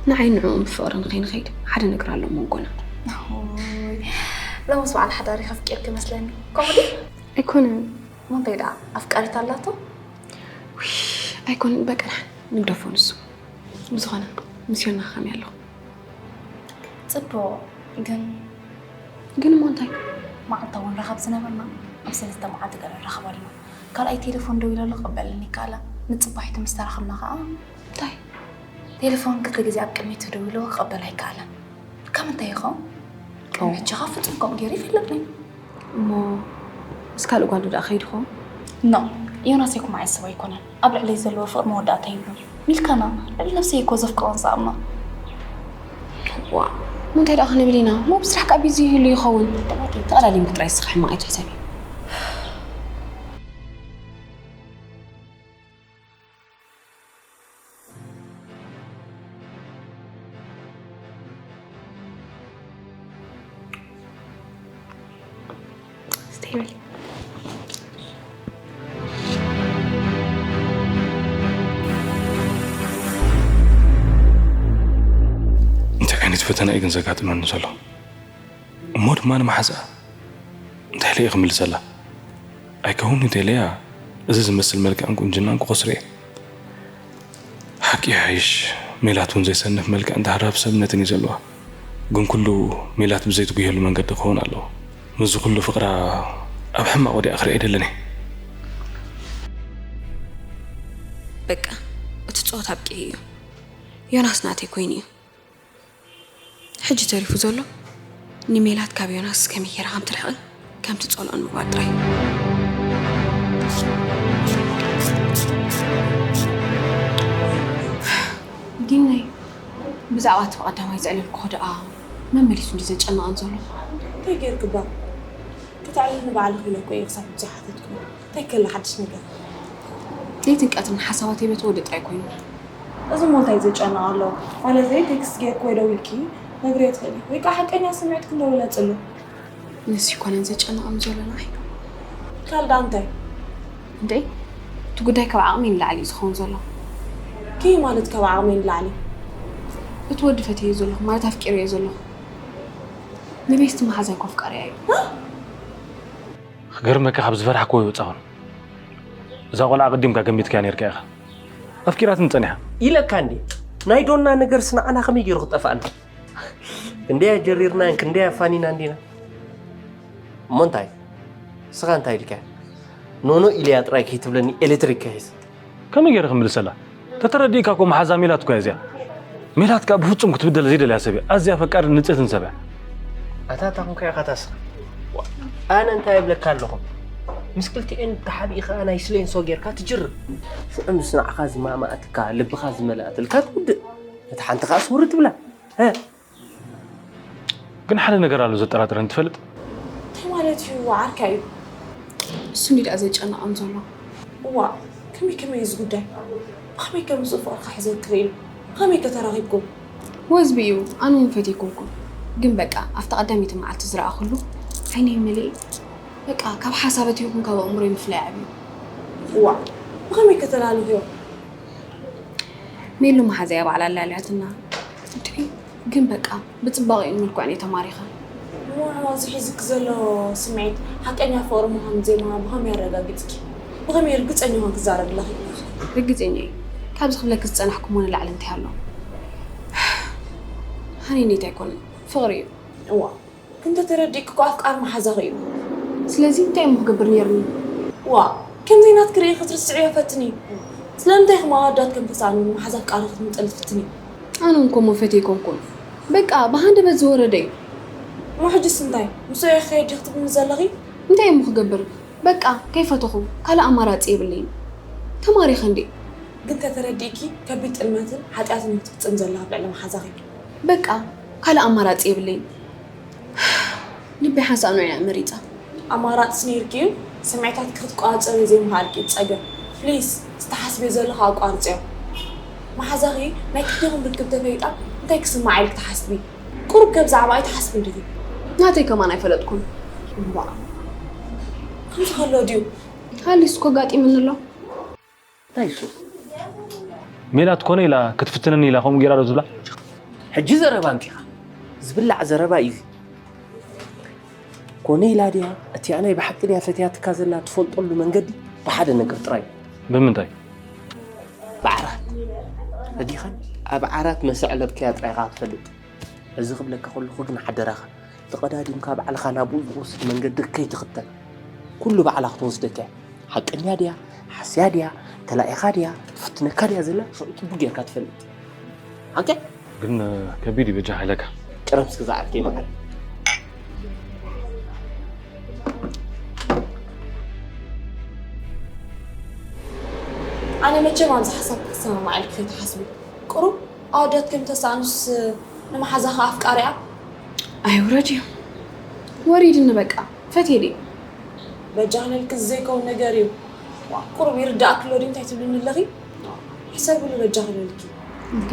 ንዓይ ንዕኡ ብፍቕሪ ንኸይንኸይድ ሓደ ነገር ኣሎ መንጎና። ሎምስ በዓል ሓዳሪ ከፍቅር ክመስለኒ ከምኡ ድዩ? ኣይኮነን። እሞ እንታይ ደኣ ኣፍቃሪት ኣላቶ? ውይ ኣይኮነን በቃ ንግደፎ ንሱ። ብዝኾነ ምስ ዮና ከመይ ኣለኹ? ጽቡቕ ግን ግን እሞ እንታይ? መዓልታዊ ንራኸብ ዝነበርና ኣብ ሰለስተ መዓልቲ ገለ ንራኸብ ኣለና። ካልኣይ ቴሌፎን ደዊለሉ ክቕበለኒ ይከኣላ። ንጽባሒቱ ምስ ተራኸብና ከኣ እንታይ? ቴሌፎን ክልተ ግዜ ኣብ ቅድሚቱ ደዊሉ ክቕበል ኣይከኣለን። ካብ ምንታይ ይኸውን? ቅድሚ ሕጂ ከኣ ፍጹም ከምኡ ገይሩ ይፈልጥኒ። እሞ ምስ ካልእ ጓል ዶ ደኣ ከይዱ ይኸውን? ኖ፣ ዮናስ ኣይኩም ዓይነት ሰብ ኣይኮነን። ኣብ ልዕለይ ዘለዎ ፍቕሪ መወዳእታ የብሉን። ሚልካና፣ ልዕሊ ነብሰይ እኮ ዘፍቅሮን ዝኣምኖ። ዋ፣ እንታይ ደኣ ክንብል ኢና? እሞ ብስራሕ ከኣ ቢዚ ይህሉ ይኸውን። ተቐዳዲምኪ ጥራይ እስኺ ሕማቕ ኣይትሕሰቢ። እንታይ ዓይነት ፈተና እዩ ግን ዘጋጥመኒ ዘሎ? እሞ ድማ ንመሓዛኣ እንታይ ኢለ እየ ክምልሰላ? ኣይከውንን እንተኢለያ፣ እዚ ዝመስል መልክዕን ቁንጅናን ክኸስሮ እየ። ሓቂ ይሓይሽ፣ ሜላት እውን ዘይሰንፍ መልክዕን ተሃራፊ ሰብነትን እዩ ዘለዋ። ግን ኩሉ ሜላት ብዘይትጉየሉ መንገዲ ክኸውን ኣለዎ። ምስዚ ኩሉ ፍቕራ ኣብ ሕማቕ ወዲኣ ክርእያ ኣይደልን እየ። በቃ፣ እቲ ጸወታ ኣብቂዑ እዩ። ዮናስ ናተይ ኮይኑ እዩ። ሕጂ ተሪፉ ዘሎ ንሜላት ካብ ዮናስ ከመይ ጌራ ከም ትርሕቕን ከም ትጸልኦን ምግባር ጥራይ እዩ። ዲናይ፣ ብዛዕባ እቲ ብቐዳማይ ዘዕለልኩኹ ደኣ መመሊሱ እንዲ ዘጨንቐን ዘሎ። እንታይ ጌርክባ? ክተዕልልኒ ባዕልኺ ኢለ እኮ እየ ክሳብ ሕጂ ዝሓተትኩ። እንታይ ከሎ ሓድሽ ነገር? ለይትን ቀትርን ሓሳባተይ በቲ ወዲ ጥራይ ኮይኑ። እዚ እሞ እንታይ ዘጨንቕ ኣሎ? ማለተይ ቴክስት ጌርኪ ወይ ደዊልኪ ነግርዮ ትኽእሊ። ወይ ከዓ ሓቀኛ ስምዒት ክንደውለጽሉ። ንሱ ይኮነን ዘጨንቐም ዘሎ ንዓይ። ካልእ ደኣ እንታይ? እንዴ? እቲ ጉዳይ ካብ ዓቕመይ ንላዕሊ እዩ ዝኸውን ዘሎ። ከይ ማለት ካብ ዓቕመይ ንላዕሊ? እቲ ወዲ ፈትየዮ ዘለኹ፣ ማለት ኣፍቂረዮ ዘለኹ። ንቤስቲ መሓዛይ እኮ ኣፍቃሪያ እዩ። ክገርመካ ካብ ዝፈራሕክዎ ኣይወጻኹን። እዛ ቆልዓ ቅዲምካ ገሚትካያ ነይርካ ኢኻ። ኣፍቂራትኒ ጸኒሓ። ኢለካ እንዴ? ናይ ዶና ነገርስ ንዓና ከመይ ገይሩ ክጠፍኣና? ክንደይ ኣጀሪርናን ክንደይ ኣፋኒና እንዲና። እሞ እንታይ? ንስኻ እንታይ ኢልካያ? ኖኖ ኢለያ ጥራይ ከይትብለኒ ኤሌክትሪክ ከይዝ። ከመይ ገይረ ክምልሰላ? ተተረዲእካ እኮ መሓዛ ሜላት እኮ እያ እዚኣ። ሜላት ከኣ ብፍጹም ክትብደል ዘይደልያ ሰብ እያ። ኣዝያ ፈቃርን ንጽህትን ሰብ እያ። ኣታ እንታይ ኮንካ ኢኻ ታስኻ? ኣነ እንታይ እብለካ ኣለኹ? ምስ ክልቲኤን ተሓቢእኻ ናይ ስሌንሶ ጌርካ ትጅርር። ሽዑ ምስ ንዓኻ ዝማማኣትካ፣ ልብኻ ዝመልኣትልካ ትውድእ። ነታ ሓንቲ ከኣ ስውር ትብላ። ሀ? ግን ሓደ ነገር ኣሎ ዘጠራጥረኒ ትፈልጥ? እንታይ ማለት እዩ? ዓርካ እዩ። እሱ እንዲ ደኣ ዘጨንቐን ዘሎ። እዋ፣ ከመይ ከመይ እዩ እዚ ጉዳይ? ብኸመይ ከ ምስኡ ፍቕርካ ሒዘ ክርኢ ኢሉ? ብኸመይ ከ ተራኺብኩም? ወዝቢ እዩ፣ ኣነ እውን ፈትየኩምኩም። ግን በቃ፣ ኣብታ ቀዳመይቲ መዓልቲ ዝረኣኹሉ ዓይነይ መሊኤ፣ በቃ፣ ካብ ሓሳበይ ይኹን ካብ ኣእምሮይ ምፍላይ ዓብዩ። እዋ፣ ብኸመይ ከ ተላሊኽዮ? ሜሉ መሓዛያ ባዕላ ኣላልያትና። እንድዒ፣ ግን በቃ፣ ብጽባቐኡን መልክዑን እየ ተማሪኸ። ንውዕዋዕ እዚ ሒዙኪ ዘሎ ስምዒት ሓቀኛ ፍቕሪ ምዃኑ ዘይምዃኑ ብኸመይ ኣረጋጊጽኪ? ብኸመይ ርግጸኛ ኾንኪ ክዛረብ ኣለኺ? ርግጸኛ እየ። ካብዚ ክብለኪ ዝጸናሕኩሞ ንላዕሊ እንታይ ኣሎ? ሃኒኒት ኣይኮነን፣ ፍቕሪ እዩ። እዋ፣ ግን እንተተረዲእኪ እኮ ኣፍቃሪ መሓዛኺ እዩ። ስለዚ እንታይ እሞ ክገብር ነይሩኒ? ዋ፣ ከምዘይ ናትኪ ርእይ ክትርስዕዮ ፈትኒ። ስለምንታይ ኢኺ ኣወዳት ከም ተሳእኑ ንመሓዛ ኣፍቃሪ ክትምንጠሊ ትፍትኒ? ኣነ እንኮ መፈት ኣይኮንኩን። በቃ ብሃንደበት ዝወረደ እዩ። እሞ ሕጅስ እንታይ? ምስኡ ኢኺ ክኸይድ ዲኺ ትብልኒ ዘለኺ? እንታይ እሞ ክገብር? በቃ ከይፈተኹ ካልእ ኣማራጺ የብለይን። ተማሪኸ እንዴ? ግን ተተረዲእኪ ከቢድ ጥልመትን ሓጢኣትን እዩ ክትፍጽም ዘለኻ ኣብ ልዕሊ መሓዛኺ። በቃ ካልእ ኣማራጺ የብለይን። ልቢ ሓንሳእ ንዑ እያ መሪጻ። ኣማራጽስ ነይርኪ እዩ፣ ስምዒታትኪ ክትቆጻጸሪ ዘይምኽኣልኪ እዩ ጸገም። ፕሊስ፣ ዝተሓስብዮ ዘለኺ ኣቋርጽዮ። መሓዛኺ ናይ ክልቴኹም ርክብ ተፈሊጣ እንታይ ክስምዓ ኢልኪ ትሓስቢ? ቁሩብ ከ ብዛዕባ ኣይትሓስብን ዲኺ? ናተይ ከማን ኣይፈለጥኩን። እምባእ። ከምዚ ከሎ ድዩ? ሃሊስ እኮ ኣጋጢሙኒ ኣሎ። እንታይ እሱ? ሜላት ኮነ ኢላ ክትፍትነኒ ኢላ ከምኡ ጌራ ዶ ትብላ? ሕጂ ዘረባ እንቲኻ። ዝብላዕ ዘረባ እዩ እዚ። ኮነ ኢላ ድያ? እቲኣ ናይ ብሓቂ ድያ ፈትያትካ ዘላ ትፈልጠሉ መንገዲ ብሓደ ነገር ጥራይ። ብምንታይ? ብዓራት። ረዲኻን ኣብ ዓራት መሰዕለብካያ ጥራይ ኢኻ ትፈልጥ። እዚ ክብለካ ከለኹ ግን ሓደራኻ፣ ተቐዳዲምካ ባዕልኻ ናብኡ ዝወስድ መንገዲ ከይትኽተል። ኩሉ ባዕላ ክትወስደካ እያ። ሓቀኛ ድያ? ሓስያ ድያ? ተላኢኻ ድያ? ትፍትነካ ድያ ዘላ? ሽዑ ጽቡቕ ጌርካ ትፈልጥ። ሓቂ? ግን ከቢድ እዩ በጃኻ ኢለካ። ጭረም እስኪ ዝዓርከይ መዓር። ኣነ መቸም ኣብዚ ሓሳብ ክትሰማማዕ ኢልኪ ከይትሓስቢ። ቁሩብ ኣወዳት ከም ተሳእኑስ ንመሓዛኻ ኣፍቃሪኣ? ኣይውረድ እዩ። ወሪድኒ በቃ። ፈትየ ድየ? በጃ ክለልኪ ዘይከውን ነገር እዩ። ዋ፣ ቁሩብ ይርዳእኪ ኣሎ ድዩ እንታይ ትብልኒ ኣለኺ? ሕሰብሉ በጃ ክለልኪ። እንተ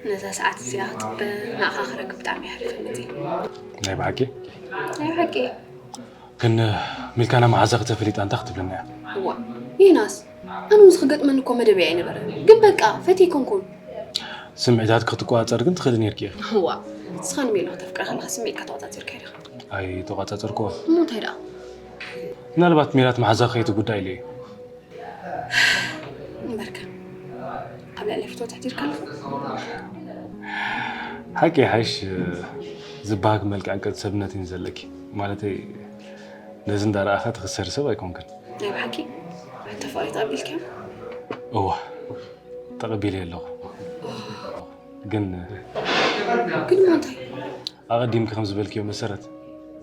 ነዛ ሰዓት እዚኣ ክጽበ ንዓኻ ክረክብ ብጣዕሚ ይሃርፍ መጺ። ናይ ብሓቂ? ናይ ብሓቂ። ግን ሚልካና መሓዛኺ ተፈሊጣ እንታይ ክትብለና እያ? እዋ፣ ዮናስ፣ ኣነ ምስ ክገጥመኒ እኮ መደበይ ኣይነበረን። ግን በቃ፣ ፈትየ ኣይኮንኩን። ስምዒታት ክትቆጻጸር ግን ትኽእሊ ነይርኪ ኢኺ። እዋ፣ ንስኻ ንሜላ ክተፍቅራ ከለኻ ስምዒትካ ተቆጻጺርካ ኢኻ። ኣይተቆጻጸርኩ። እሞ እንታይ ደኣ? ምናልባት ሜላት መሓዛኺ ከይትጉዳእ ኢለ እየ። እምበርከ፣ ኣብ ልዕሊ ፍትወት ኣሕዲርካ ኣለኻ? ሓቂ ይሓይሽ፣ ዝበሃግ መልክዕን ቅርጺ ሰብነትን እዩ ዘለኪ። ማለተይ፣ ነዚ እንዳረኣኻ ትኽሰሪ ሰብ ኣይኮንክን። ናይ ብሓቂ? ሕቶ ፍቕሪ ተቐቢልካዮ? እወ፣ ተቐቢለዮ ኣለኹ። ግን ግን እሞ እንታይ? ኣቐዲምኪ ከም ዝበልክዮ መሰረት፣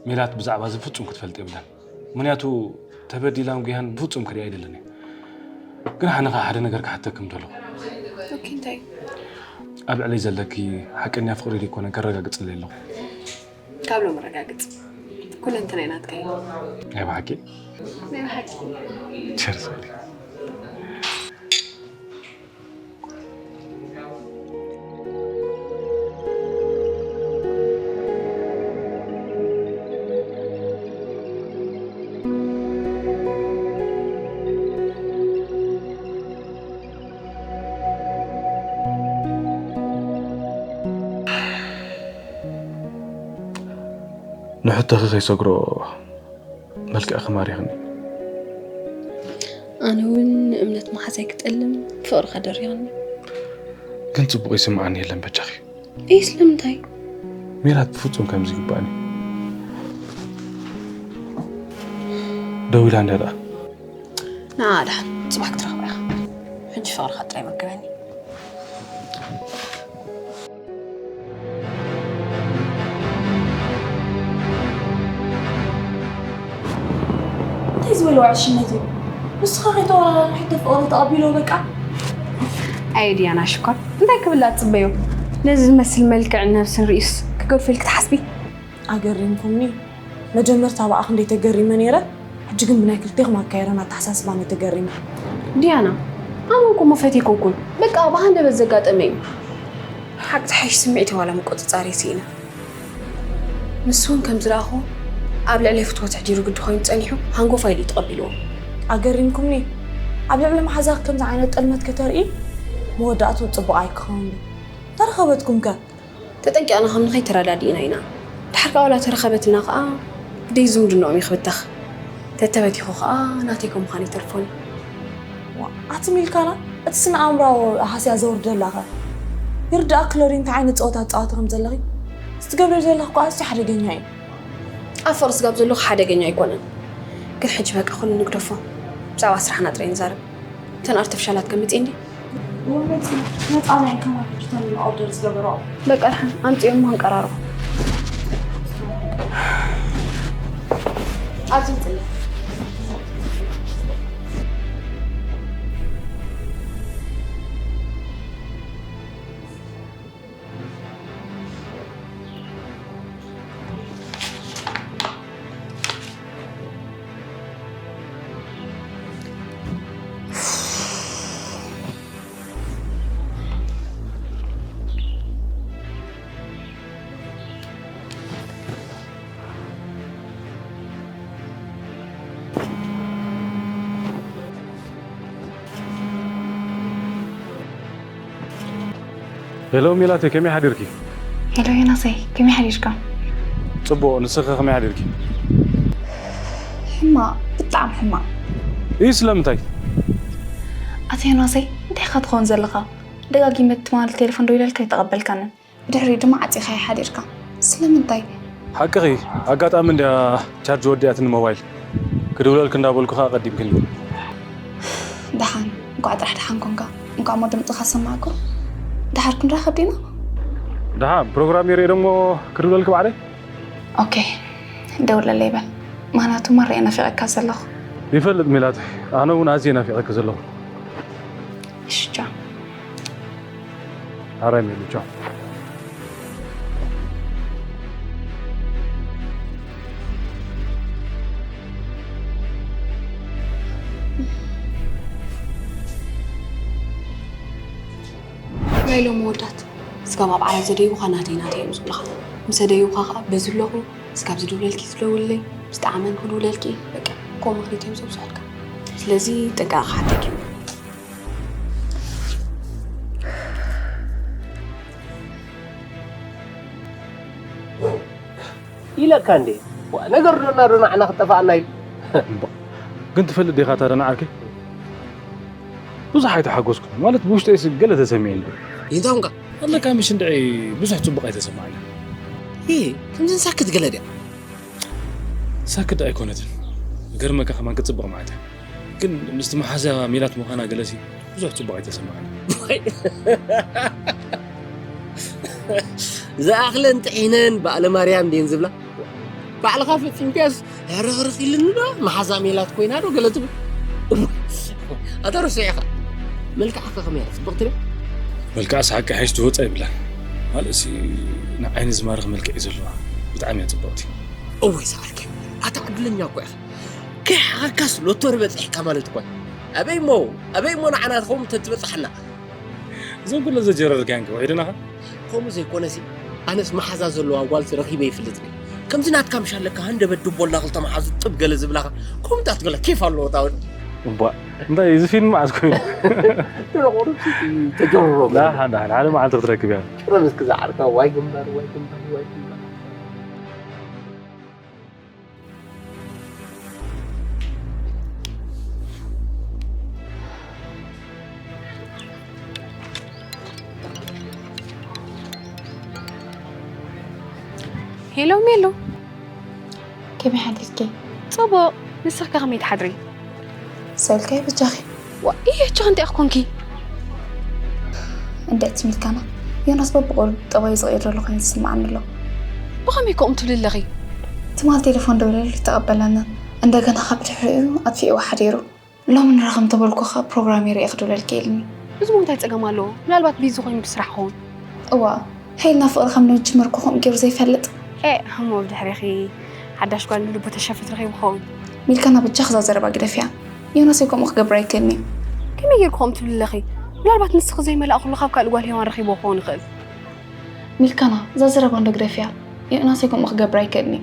ሜላት ብዛዕባ እዚ ፍጹም ክትፈልጥ የብላን። ምኽንያቱ፣ ተበዲላን ጉያን ብፍጹም ክሪኣ ኣይደልን እየ። ግን ኣነ ኸኣ ሓደ ነገር ክሓተኪ ምደለኹ። ኦኬ፣ እንታይ? ኣብ ልዕለይ ዘለኪ ሓቀኛ ፍቕሪ ደይኮነ ከረጋግጽለይ ኣለኹ። ካብ ሎሚ ረጋግጽ። ኩለንተናይ ናትካ እዩ። ናይ ብሓቂ? ናይ ብሓቂ። ቸርስ በሊ። ንሕቶኺ ከይሰግሮ መልክዕኺ ማሪኽኒ። ኣነ እውን ንእምነት መሓዛይ ክጠልም ፍቕርኻ ደሪኽኒ። ግን ጽቡቕ ይስምዓኒ የለን በጃኺ። እይ ስለምንታይ? ሜላት ብፍጹም ከምዚ ይግባእኒ። ደው ኢላ እንድያ ደኣ። ንዓ ደሓን ጽባሕ ክትረኽባ ኢኻ። ሕጂ ፍቕርኻ ጥራይ መግበኒ። እንታይ ዝበለ ወዕሽነት እዩ? ንስኻ ከይተወራረና ሕቶ ፍቕሪ ተቐቢሎ በቃ። ኣየ ዲያና ሽኮር፣ እንታይ ክብላ ትጽበዮ? ነዚ ዝመስል መልክዕን ነብስን ርእዩስ ክገድፎ ኢልኪ ትሓስቢ? ኣገሪምኩምኒ። መጀመርታ ብኣኺ እንዴ ተገሪመ ነይረ፣ ሕጂ ግን ብናይ ክልቴኹም ኣካየዳን ኣተሓሳስባን እየ ተገሪመ። ዲያና፣ ኣነ እኮ መፈት ኣይኮንኩን። በቃ ብሃንደበት ዘጋጠመ እዩ። ሓቂ ትሓይሽ ስምዒተይ ዋላ ምቁጽጻር እየ ስኢነ። ንሱ እውን ከም ዝረኣኹ ኣብ ልዕለይ ፍትወት ኣሕዲሩ ግዲ ኮይኑ ጸኒሑ ሃንጎፋይ ኢሉ እዩ ተቐቢልዎ። ኣገሪምኩምኒ። ኣብ ልዕሊ መሓዛኺ ከምዚ ዓይነት ጥልመት ከተርኢ መወዳእትኡ ጽቡቕ ኣይክኸውን እዩ። ተረኸበትኩም ከ? ተጠንቂቕና ከም ንኸይድ ተረዳዲእና ኢና። ድሓር ከኣ ዋላ ተረኸበትና ከኣ ደይ ዝምድንኦም ይኽብተኽ። ተተበቲኹ ኸኣ ናተይ ከም ምዃን ይተርፎን እዩ። ኣቲ ሚልካና፣ እቲ ስነ ኣእምራዊ ሃስያ ዘውርደላኸ ይርዳእኪ ሎዲ እንታይ ዓይነት ፀወታ ትፃወቲ ከም ዘለኺ? እዚ ትገብርዮ ዘለኺ እኮ ኣዝዩ ሓደገኛ እዩ። ኣብ ፍቕሪ ስጋብ ዘለኹ ሓደገኛ ኣይኮነን። ግን ሕጂ በቃ ኩሉ ንግደፎ። ብዛዕባ ስራሕና ጥራይ ንዛረብ። እተን ኣርተፍሻላት ገምፂ እንዲ መፃ ናይ ከማን ሕጅተን ኦርደር ዝገበረኦ በቃ ድሓን ኣምፅኦም ሞ ንቀራርቦ። ኣብዚ ምፅለ ሄሎ ሜላተይ፣ ከመይ ሓዲርኪ? ሄሎ ዮናሰይ፣ ከመይ ሓዲርካ? ጽቡቕ፣ ንስኺ ከመይ ሓዲርኪ? ሕማቕ፣ ብጣዕሚ ሕማቕ። ይህ ስለምንታይ? ኣቶ ዮናሰይ፣ እንታይ ኢኻ ትኸውን ዘለኻ? ደጋጊመ ትማሊ ቴሌፎን ደዊለልካ ኣይተቐበልካንን። ብድሕሪኡ ድማ ዓጺኻ ሓዲርካ። ስለምንታይ? ሓቅኺ፣ ኣጋጣሚ እንድያ ቻርጅ ወዲኣትኒ ሞባይል። ክድውለልኪ እንዳበልኩ ኸኣ ቀዲምክኒ። ደሓን፣ እንኳዕ ጥራሕ ደሓን ኮንካ። እንኳዕ እሞ ድምፅኻ ሰማዕኩ። ደሓር ክንራኸብ ዲና? ደሓን፣ ፕሮግራም የርእየ ደሞ ክድውለልኪ ባዕለይ። ኦኬ፣ ደውለለይ በል። ምኽንያቱ ማራ እየ ናፊቐካ ዘለኹ። ይፈልጥ ሜላት፣ ኣነ እውን ኣዝየ ናፊቐኪ ዘለኹ። እሺ ቻው። ኣራይ ሜሉ ቻው። ናይ ሎሚ ወዳት ስጋብ ኣብ ዓራት ዘደይቡኻ ናተይ ናተይ እዮም ዝብሉኻ። ምስ ኣደይቡኻ ኸዓ በዚ ኣለኹ ስጋብ ዝድውለልኪ ትደውልለይ፣ ምስ ጠዓመን ክድውለልኪ፣ በቃ ከምኡ ምኽንያት እዮም ዘብዝሑልካ። ስለዚ ጥንቃቐ ክሓተኪ እዩ። ኢለካ እንዴ ነገር ዶና ዶና ዓና ክጠፋኣና ኢሉ። ግን ትፈልጥ ዲኻ እታ ደና ዓርከይ? ብዙሕ ኣይተሓጎስኩ ማለት ብውሽጠይስ ገለ ተሰሚዕኒ። ይንታምካ ኣለካ ምሽ እንድዒ ብዙሕ ጽቡቕ ኣይተሰማዕኒ። ይ ከምዚ ሳክት ገለ ድያ ሳክት ኣይኮነትን። ገርመካ ከማን ክጽብቕ ማለት ግን ምስቲ መሓዛ ሜላት ምዃና ገለሲ ብዙሕ ጽቡቕ ኣይተሰማዕኒ። ዝኣኽለን ጥሒነን በዓለ ማርያም ድየን ዝብላ ባዕልኻ ፈጺምካስ ሕርኽርኽ ኢልኒ ዶ መሓዛ ሜላት ኮይና ዶ ገለ ትብል ኣታ ርሱዕ ኢኻ። መልክዓኸ ከመይ እያ ጽብቕቲ ዶ? መልክዓስ ሓቂ ሓይሽ ትወጻ ይብላን ካልእሲ ንዓይኒ ዝማርኽ መልክዕ እዩ ዘለዋ። ብጣዕሚ እያ ጽብቕቲ። እወይ ሰዓርከ ኣታ ዕድለኛ እኮ ኢኻ። ከይሓኸካስ ሎቶሪ በጺሕካ ማለት እኮ እዩ። ኣበይ እሞ ኣበይ እሞ ንዓና ትኸውን ተትበጽሓና። እዞም ኩለ ዘጀረርካያን ከ ውሒድናኻ? ከምኡ ዘይኮነሲ ኣነስ መሓዛ ዘለዋ ጓልሲ ረኺበ ይፍልጥ ድየ? ከምዚ ናትካ ምሽ ኣለካ ሃንደበት ድቦላ ክልተ መሓዙ ጥብ ገለ ዝብላኻ ከምኡ እንዳትገለ ኬፍ ኣለዎ እታ ወዲ። እባ እንታይ እዚ ፊልም መዓዝ ኮይኑ? ተጀርሮ ዳሓን ዳሓን ሓደ መዓልቲ ክትረክብ እያ። ጥረ ምስኪ ዝዓርካ ዋይ ግንባር ዋይ ግንባር ዋይ ግንባር። ሄሎ ሜሉ፣ ከመይ ሓዲርኪ? ጽቡቕ፣ ንስኺ ከ ከመይ ትሓድሪ? ሰልከይ በጃኺ። ዋ፣ ይህ ቻ እንታይ ኮንኪ? እንደ ትሚልካና ዮናስ በብቑር ጠባዩ ዝቕይር ዘሎ ኮይኑ ዝስምዓኒ ኣሎ። ብኸመይ ከምኡ ትብሊ ኣለኺ? ትማል ቴሌፎን ደውለሉ ይተቐበለንን እንደገና ካብ ድሕሪኡ ኣጥፊእዎ ሓዲሩ። ሎሚ ንራኸብ እንተበልኩ ኸኣ ፕሮግራም የርእየ ክድውለልኪ ኢልኒ። እዚ እውን እንታይ ጸገም ኣለዎ? ምናልባት ቢዚ ኮይኑ ብስራሕ ክኸውን። እዋ፣ ሄልና ፍቕሪ ከም ንጅምር እኮ ከምኡ ገይሩ ዘይፈልጥ። ኤእ፣ እሞ ብድሕሬኺ ሓዳሽ ጓል ንልቡ ተሸፍት ረኺቡ ክኸውን። ሚልካና በጃኺ እዛ ዘረባ ግደፍያ። ዮናስ ከምኡ ክገብር ኣይክእልን እዩ። ከመይ ጌርኩ ከምኡ ትብሊ ኣለኺ? ምናልባት ንስኺ ዘይመላእክሉ ካብ ካልእ ጓል ሄዋን ረኺብዎ ክኸውን ይኽእል። ሚልካና እዛ ዘረባ እንዶ ግደፍያ። ዮናስ ከምኡ ክገብር ኣይክእልን እዩ።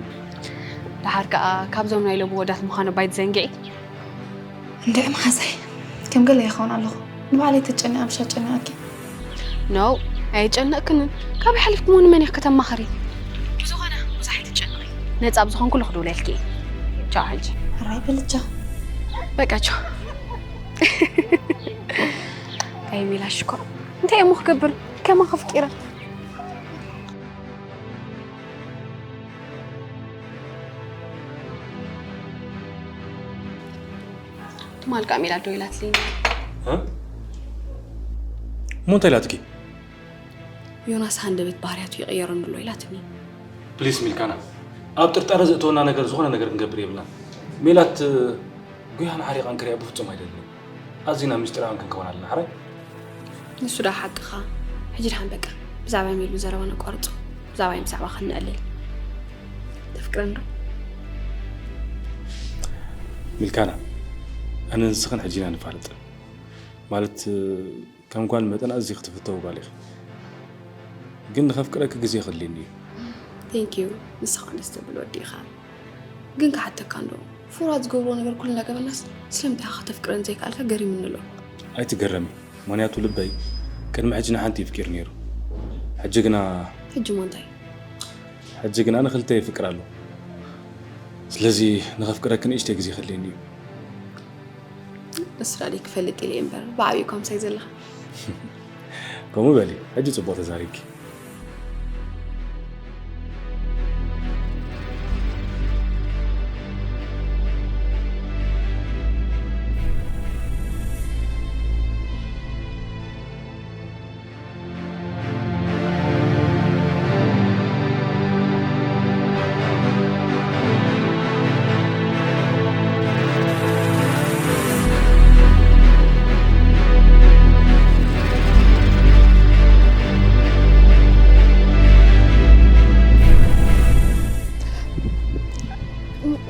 ደሓር ከኣ ካብዞም ናይ ሎሚ ወዳት ምዃኑ ባይትዘንግዒ። እንድዒ መሓዛይ ከም ገለ ይኸውን ኣለኹ ንባዕለይ ተጨኒቐ ምሽ ኣጨኒቐኪ። No ኣየጨነቕክንን። ካበይ ሓሊፍኪ እሞ ንመን ኢኺ ከተማኽሪ? ብዝኾነ ብዙሕ ኣይትጨነቒ። ነጻ ብዝኾንኩ ልኽድውለልኪ። ቻው ሕጂ። ሕራይ በልቻ። በቃ ቻው። ኣይ ሚላሽ እኮ እንታይ እሞ ክገብር ከማ ከፍቂረ። ትማል ቃ ሜላት ዶ ኢላትልኝ? እ? እሞ እንታይ ኢላትኪ? ዮናስ ሃንደበት ባህርያቱ ይቕየር እንሎ ኢላትኒ። ፕሊስ ሚልካና፣ ኣብ ጥርጣረ ዘእተወና ነገር ዝኾነ ነገር ክንገብር የብልና። ሜላት ጉያን ሓሪቓን ክሪኣ ብፍጹም ኣይደልን። ኣዚና ምስጢራውያን ክንከውን ኣለና። ሕራይ? ንሱ ዳ ሓቅኻ። ሕጂ ድሓን በቃ ብዛዕባ ሜሉ ዘረባ ነቋርጾ። ብዛዕባይ ብዛዕባ ክንዕልል። ተፍቅረን ዶ? ሚልካና፣ ኣነ ንስኽን ሕጂና ንፋለጥ። ማለት ከም ጓል መጠን ኣዝዩ ክትፍተው ጓል ኢኺ። ግን ንኸፍቅረኪ ግዜ ክድልየኒ እዩ። Thank you። ንስኻ ደስ ትብል ወዲ ኢኻ። ግን ክሓተካ እንዶ ፍራ ዝገብሮ ነገር ኩሉ እናገበናስ ስለምንታይ ኢኻ ከተፍቅረን ዘይከኣልካ ገሪምኒ ኣሎ። ኣይትገረሚ። ምኽንያቱ ልበይ ቅድሚ ሕጂ ንሓንቲ ይፍቅር ነይሩ። ሕጂ ግና ሕጂ ሞ እንታይ? ሕጂ ግና ንኽልተ ይፍቅር ኣሎ። ስለዚ ንኸፍቅረኪ ንእሽተይ ግዜ ክድልየኒ እዩ። እሱ ዳዲ ክፈልጥ ኢለ እምበር ብዓብዩ እኳ ምሳይ ዘለኻ። ከምኡ በሊ፣ ሕጂ ጽቡቕ ተዛሪብኪ።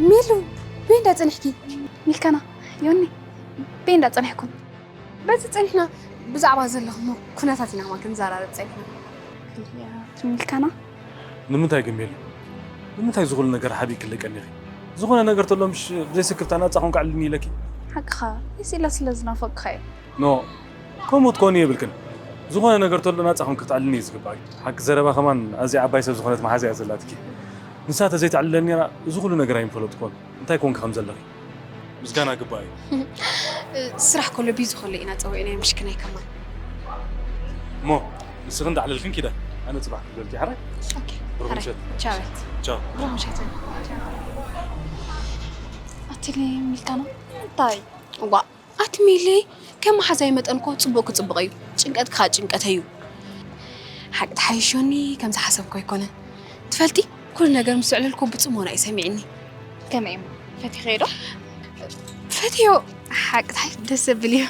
ሜሉ፣ በይ እንዳ ጸኒሕኪ? ሚልካና፣ ዮኒ፣ በይ እንዳ ጸኒሕኩም? በዚ ጸኒሕና ብዛዕባ ዘለኹም ኩነታት ኢና ማ ክንዘራረብ ጸኒሕና። ሚልካና? ንምንታይ ግን ሜሉ? ንምንታይ ዝኹሉ ነገር ሓቢእኪ ለቀኒኺ? ዝኾነ ነገር ተሎ ምሽ ብዘይ ስክፍታ ናጻ ኮንኩ ዕልኒ ኢለኪ? ሓቅኻ፣ ኢሲላ ስለ ዝናፈቅካ እዩ። ኖ፣ ከምኡ ትኮኒ የብልክን። ዝኾነ ነገር ተሎ ናጻ ኮንኪ ክትዕልኒ እዩ ዝግባእ። ሓቂ ዘረባ ከማን ኣዝያ ዓባይ ሰብ ዝኾነት መሓዛ እያ ዘላትኪ። ንሳ ተዘይትዕልለኒ ነራ፣ እዚ ኩሉ ነገር ኣይምፈለጥኩን። እንታይ ኮንኪ ከም ዘለኺ? ምስጋና ግባእ እዩ። ስራሕ ከሎ ቢዚ ከሎ ኢና ጸዊዕናዮ ምሽክናይ ከማን። እሞ ንስኺ እንዳዕለልክን ኪዳ፣ ኣነ ጽባሕ ክብለልኪ ሓራይ? ኦኬ። ብሩኽ ሓራይ። ምሸት። ቻው። ቻው። ብሩኽ ምሸት። ኣትሊ ሚልካና እንታይ? እዋ፣ ኣቲ ሚሊ ከም መሓዛይ መጠን እኮ ጽቡቕ ክጽብቕ እዩ። ጭንቀት ክኻ ጭንቀት እዩ። ሓቂ ተሓይሾኒ ከም ዝሓሰብኮ ኣይኮነን። ትፈልጢ፣ ኩሉ ነገር ምስ ዝዕለልኩ ብጽሞና እዩ ሰሚዕኒ። ከመይ እሞ? ፈቲኸዮ ዶ? ፈትዮ፣ ሓቂ ተሓይሽ ደስ ዘብል እዩ።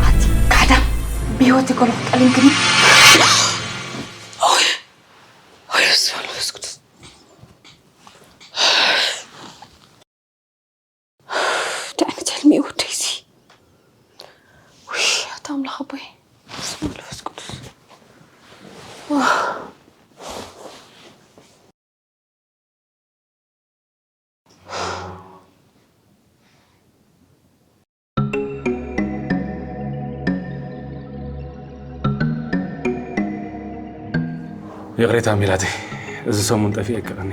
ኣቲ ካሕዳም፣ ብህይወት ይከለኹ ጠሊምክኒ። ኦይ፣ ኦይ፣ በስመ ኣብ ወመንፈስ ቅዱስ። እንታይ ዓይነት ሕልሚ እዩ ወደይ እዚ? ውይ፣ ኣታ ኣምላኽ ኣቦይ፣ በስመ ኣብ ወመንፈስ ቅዱስ። ዋው። ይቕሬታ ሜላተይ፣ እዚ ሰሙን ጠፊኤኪ ቀኒ።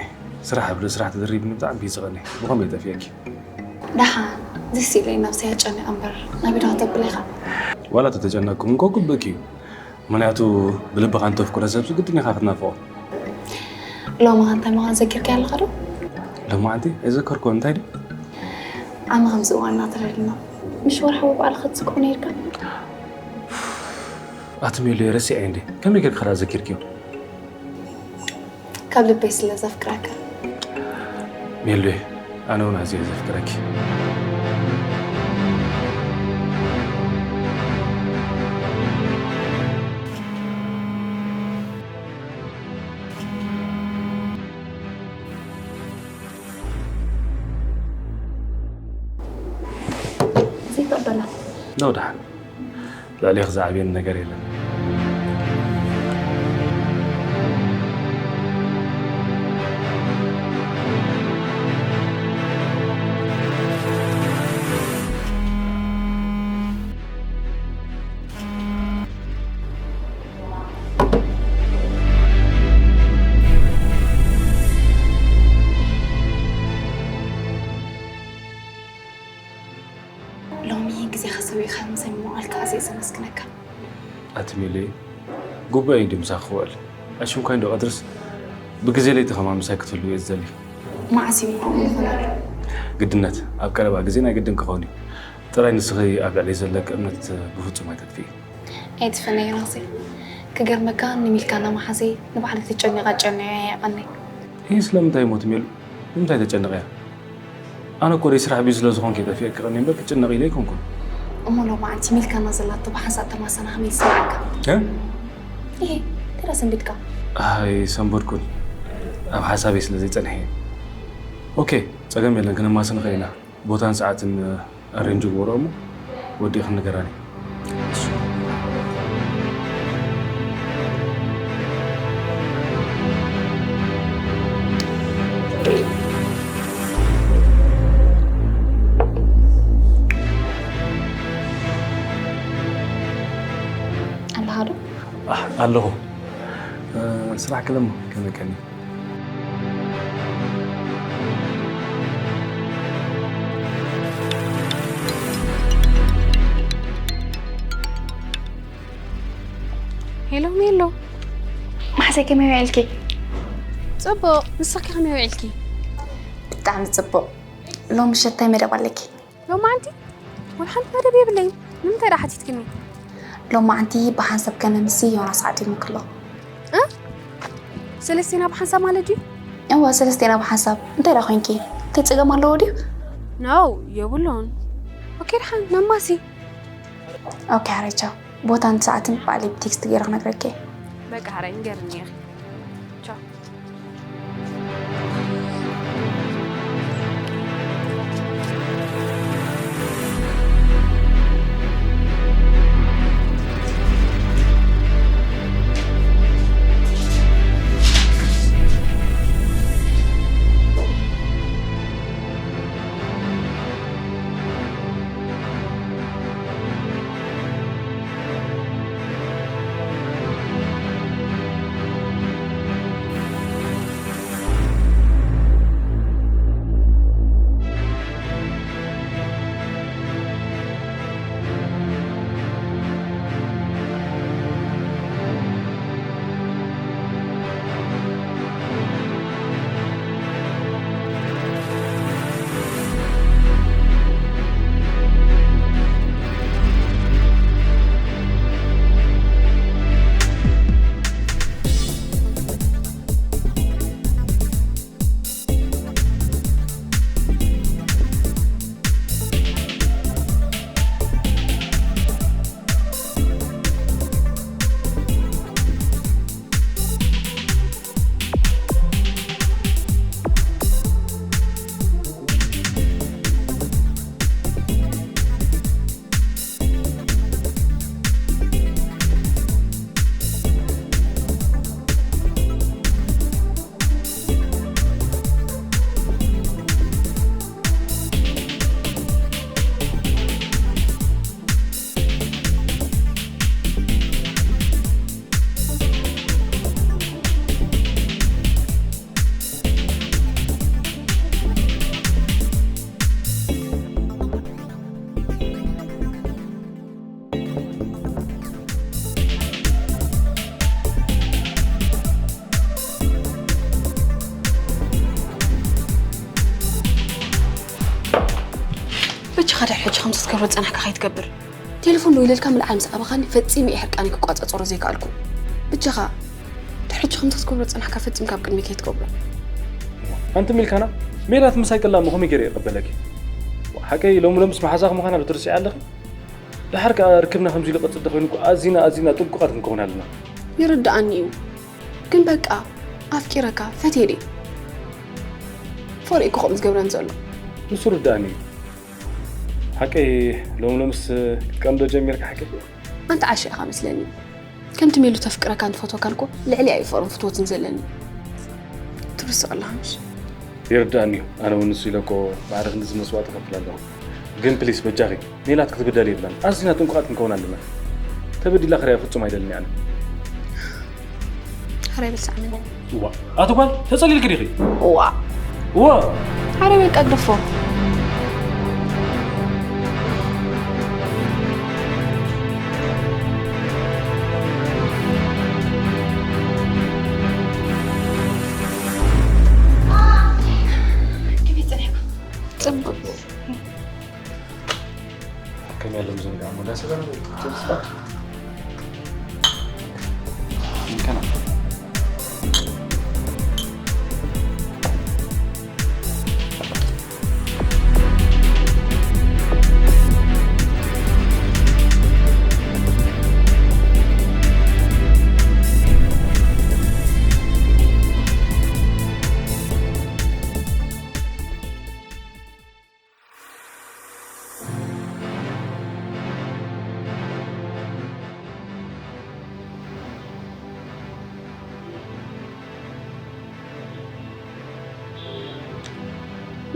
ስራሕ ኣብ ልዕሊ ስራሕ ተደሪብኒ ብጣዕሚ ቢዚ ቀኒ። ብኸመይ ጠፊኤኪ? ደሓን፣ ደስ ኢለይ ነብሰይ ኣጨኒቐ እምበር፣ ናብ ኢድኻ ተብለኻ። ዋላ ተተጨነቅኩም እንኮ ግብእኪ እዩ። ምኽንያቱ ብልብኻ እንተፍቅሮ ሰብሲ ግድን ኢኻ ክትናፍቖ። ሎሚ ኸ እንታይ ምዃን ዘኪርካዮ ኣለኻ ዶ? ሎማዓንቲ ኣይዘከርኩዎን። እንታይ ድዩ? ዓሚ ከምዚ እዋን እናተረድና፣ ምሽ ወርሓዊ በዓል ክትዝክሮ ነይርካ። ኣቲ ሜሉ፣ ረሲዐ እንዴ? ከመይ ጌርካ ደኣ ዘኪርክዮ? ካብ ልበይ ስለ ዘፍቅረካ። ሜሉየ፣ ኣነ እውን ኣዝየ ዘፍቅረኪ። ዘይተቐበላ። ዶ ደሓን። ልዕሌኺ ዝዓብየኒ ነገር የለን። ሎሚ ግዜኻ ሰዊእካ ምሳይ ምውዓልካ ኣዝየ ዘመስግነካ። ኣቲ ሜለይ፣ ጉባኤ እዩ ድዩ ምሳኺ ክውዕል? ኣሽምኳይ እንዶ ቀድርስ ብግዜ ለይቲ ከማን ምሳይ ክትህሉ እየ ዝደሊ። መዓስ እዩ እሞ ከምኡ ዝኸውን ኣሎ? ግድነት፣ ኣብ ቀረባ ግዜ ናይ ግድን ክኸውን እዩ። ጥራይ ንስኺ ኣብ ልዕለይ ዘለኪ እምነት ብፍጹም ኣይተጥፍኢ። ኣይትፍነ ዮናሰይ። ክገርመካ ንሚልካና መሓዘይ ንባዕለይ ተጨኒቐ ኣጨኒቐያ የቐነይ። ይህ ስለምንታይ ሞት ሜሉ? ንምንታይ ተጨንቕያ? ኣነ እኮ ደይ ስራሕ ቢዚ ስለ ዝኾንኩ እየ ጠፊኤኪ ቀንየ እምበር ክትጭነቒ ኢለ ኣይኮንኩን። እሞ ሎማዓንቲ ሚልካና ዘላቶ ብሓንሳእ ተማሰና ከመይ ይስምዓካ? እ? እሄ፣ ተዳ ሰንቢድካ? ኣይ ሰንበድኩን። ኣብ ሓሳበይ ስለ ዘይጸንሐ እየ። ኦኬ፣ ጸገም የለን፣ ክንማሰ ንኽእል ኢና። ቦታን ሰዓትን ኣሬንጅ ግበሮ እሞ ወዲእኽን ንገራኒ። ኣለኻ ዶ? ኣህ፣ ኣለኹ። እ፣ ስራሕ ክለም ከመይ ከኒ? ሄሎ ሜሎ። መሓዘይ ከመይ ውዒልኪ? ጽቡቕ፣ ንስኺ ከመይ ውዒልኪ? ብጣዕሚ ጽቡቕ። ሎም ምሸት እንታይ መደብ ኣለኪ? ሎማዓንቲ? ወላ ሓንቲ መደብ የብለይን። ንምንታይ ደኣ ሓቲትክኒ? ሎማዓንቲ ብሓንሳብ ከነ ምስ ዮናስ ዓዲምኪ ኣለኹ። እ? ሰለስቴና ብሓንሳብ ማለት ድዩ? እወ፣ ሰለስቴና ብሓንሳብ። እንታይ ደኣ ኮይንኪ? እንታይ ጸገም ኣለዎ ድዩ? ኖ፣ የብሉን። ኦኬ፣ ደሓን፣ ነማሲ። ኦኬ፣ ሓረይ፣ ቻው። ቦታን ሰዓትን ባዕለይ ብቴክስት ገይረ ክነግረኪ እየ። በቃ፣ ሓረይ፣ ንገርኒ ኢኺ። ቻው። በጃኻ ድሕሪ ሕጂ ከምዚ ክትገብሮ ዝጸናሕካ ከይትገብር። ቴሌፎን ደዊለልካ ምልዓል ምስ ኣበኻኒ ፈጺመ እየ ሕርቃነይ ክቋጻጸሮ ዘይከኣልኩ። በጃኻ ድሕሪ ሕጂ ከምዚ ክትገብሮ ዝጸናሕካ ፈጺምካ ኣብ ቅድመይ ከይትገብሮ። ኣንቲ ሚልካና፣ ሜላት ምሳይ ቅላ እሞ ከመይ ገይረ ይቐበለኪ? ሓቀይ ሎሚ ሎምስ መሓዛኺ ምዃና ዶ ትርስዒ ኣለኺ? ደሓር ከኣ ርክብና ከምዚ ኢሉ ቀጽል ተኾይኑ እኮ ኣዚና ኣዚና ጥንቁቓት ክንከውን ኣለና። ይርድኣኒ እዩ። ግን በቃ ኣፍቂረካ፣ ፈትየ ድየ? ፈሪኡ እኮ ከምኡ ዝገብረኒ ዘሎ። ንሱ ርድኣኒ እዩ። ሓቀይ ሎም ሎምስ ክትቀምዶ ጀሚርካ ሓቀይ? ኣንተ ዓሻ ኢኻ መስለኒ። ከምቲ ሜሉ ተፍቅረካን ትፈትወካን እኮ ልዕሊ ኣዩ ፍቕርን ፍትወትን ዘለኒ። ትርስቕ ኣለኻ ምሽ? ይርዳእኒ እዩ። ኣነ እውን ንሱ ኢለ እኮ ማዕረ ክንድዚ መስዋእቲ እኸፍል ኣለኹ። ግን ፕሊስ በጃኺ ሜላት ክትብደል የብላን። ኣዚና ጥንቁቓት ክንከውን ኣለና። ተበዲላ ክሪኣ ፍጹም ኣይደልን ኣነ። ሕራይ በል ሰዓመኒ። እዋ ኣቲ ጓል ተጸሊልኪ ዲኺ? እዋ እዋ። ሕራይ በል ቀግደፎ። ጽቡቕ። ከመይ ኣለዎም ዝንግዓ ሞዳ ሰገር?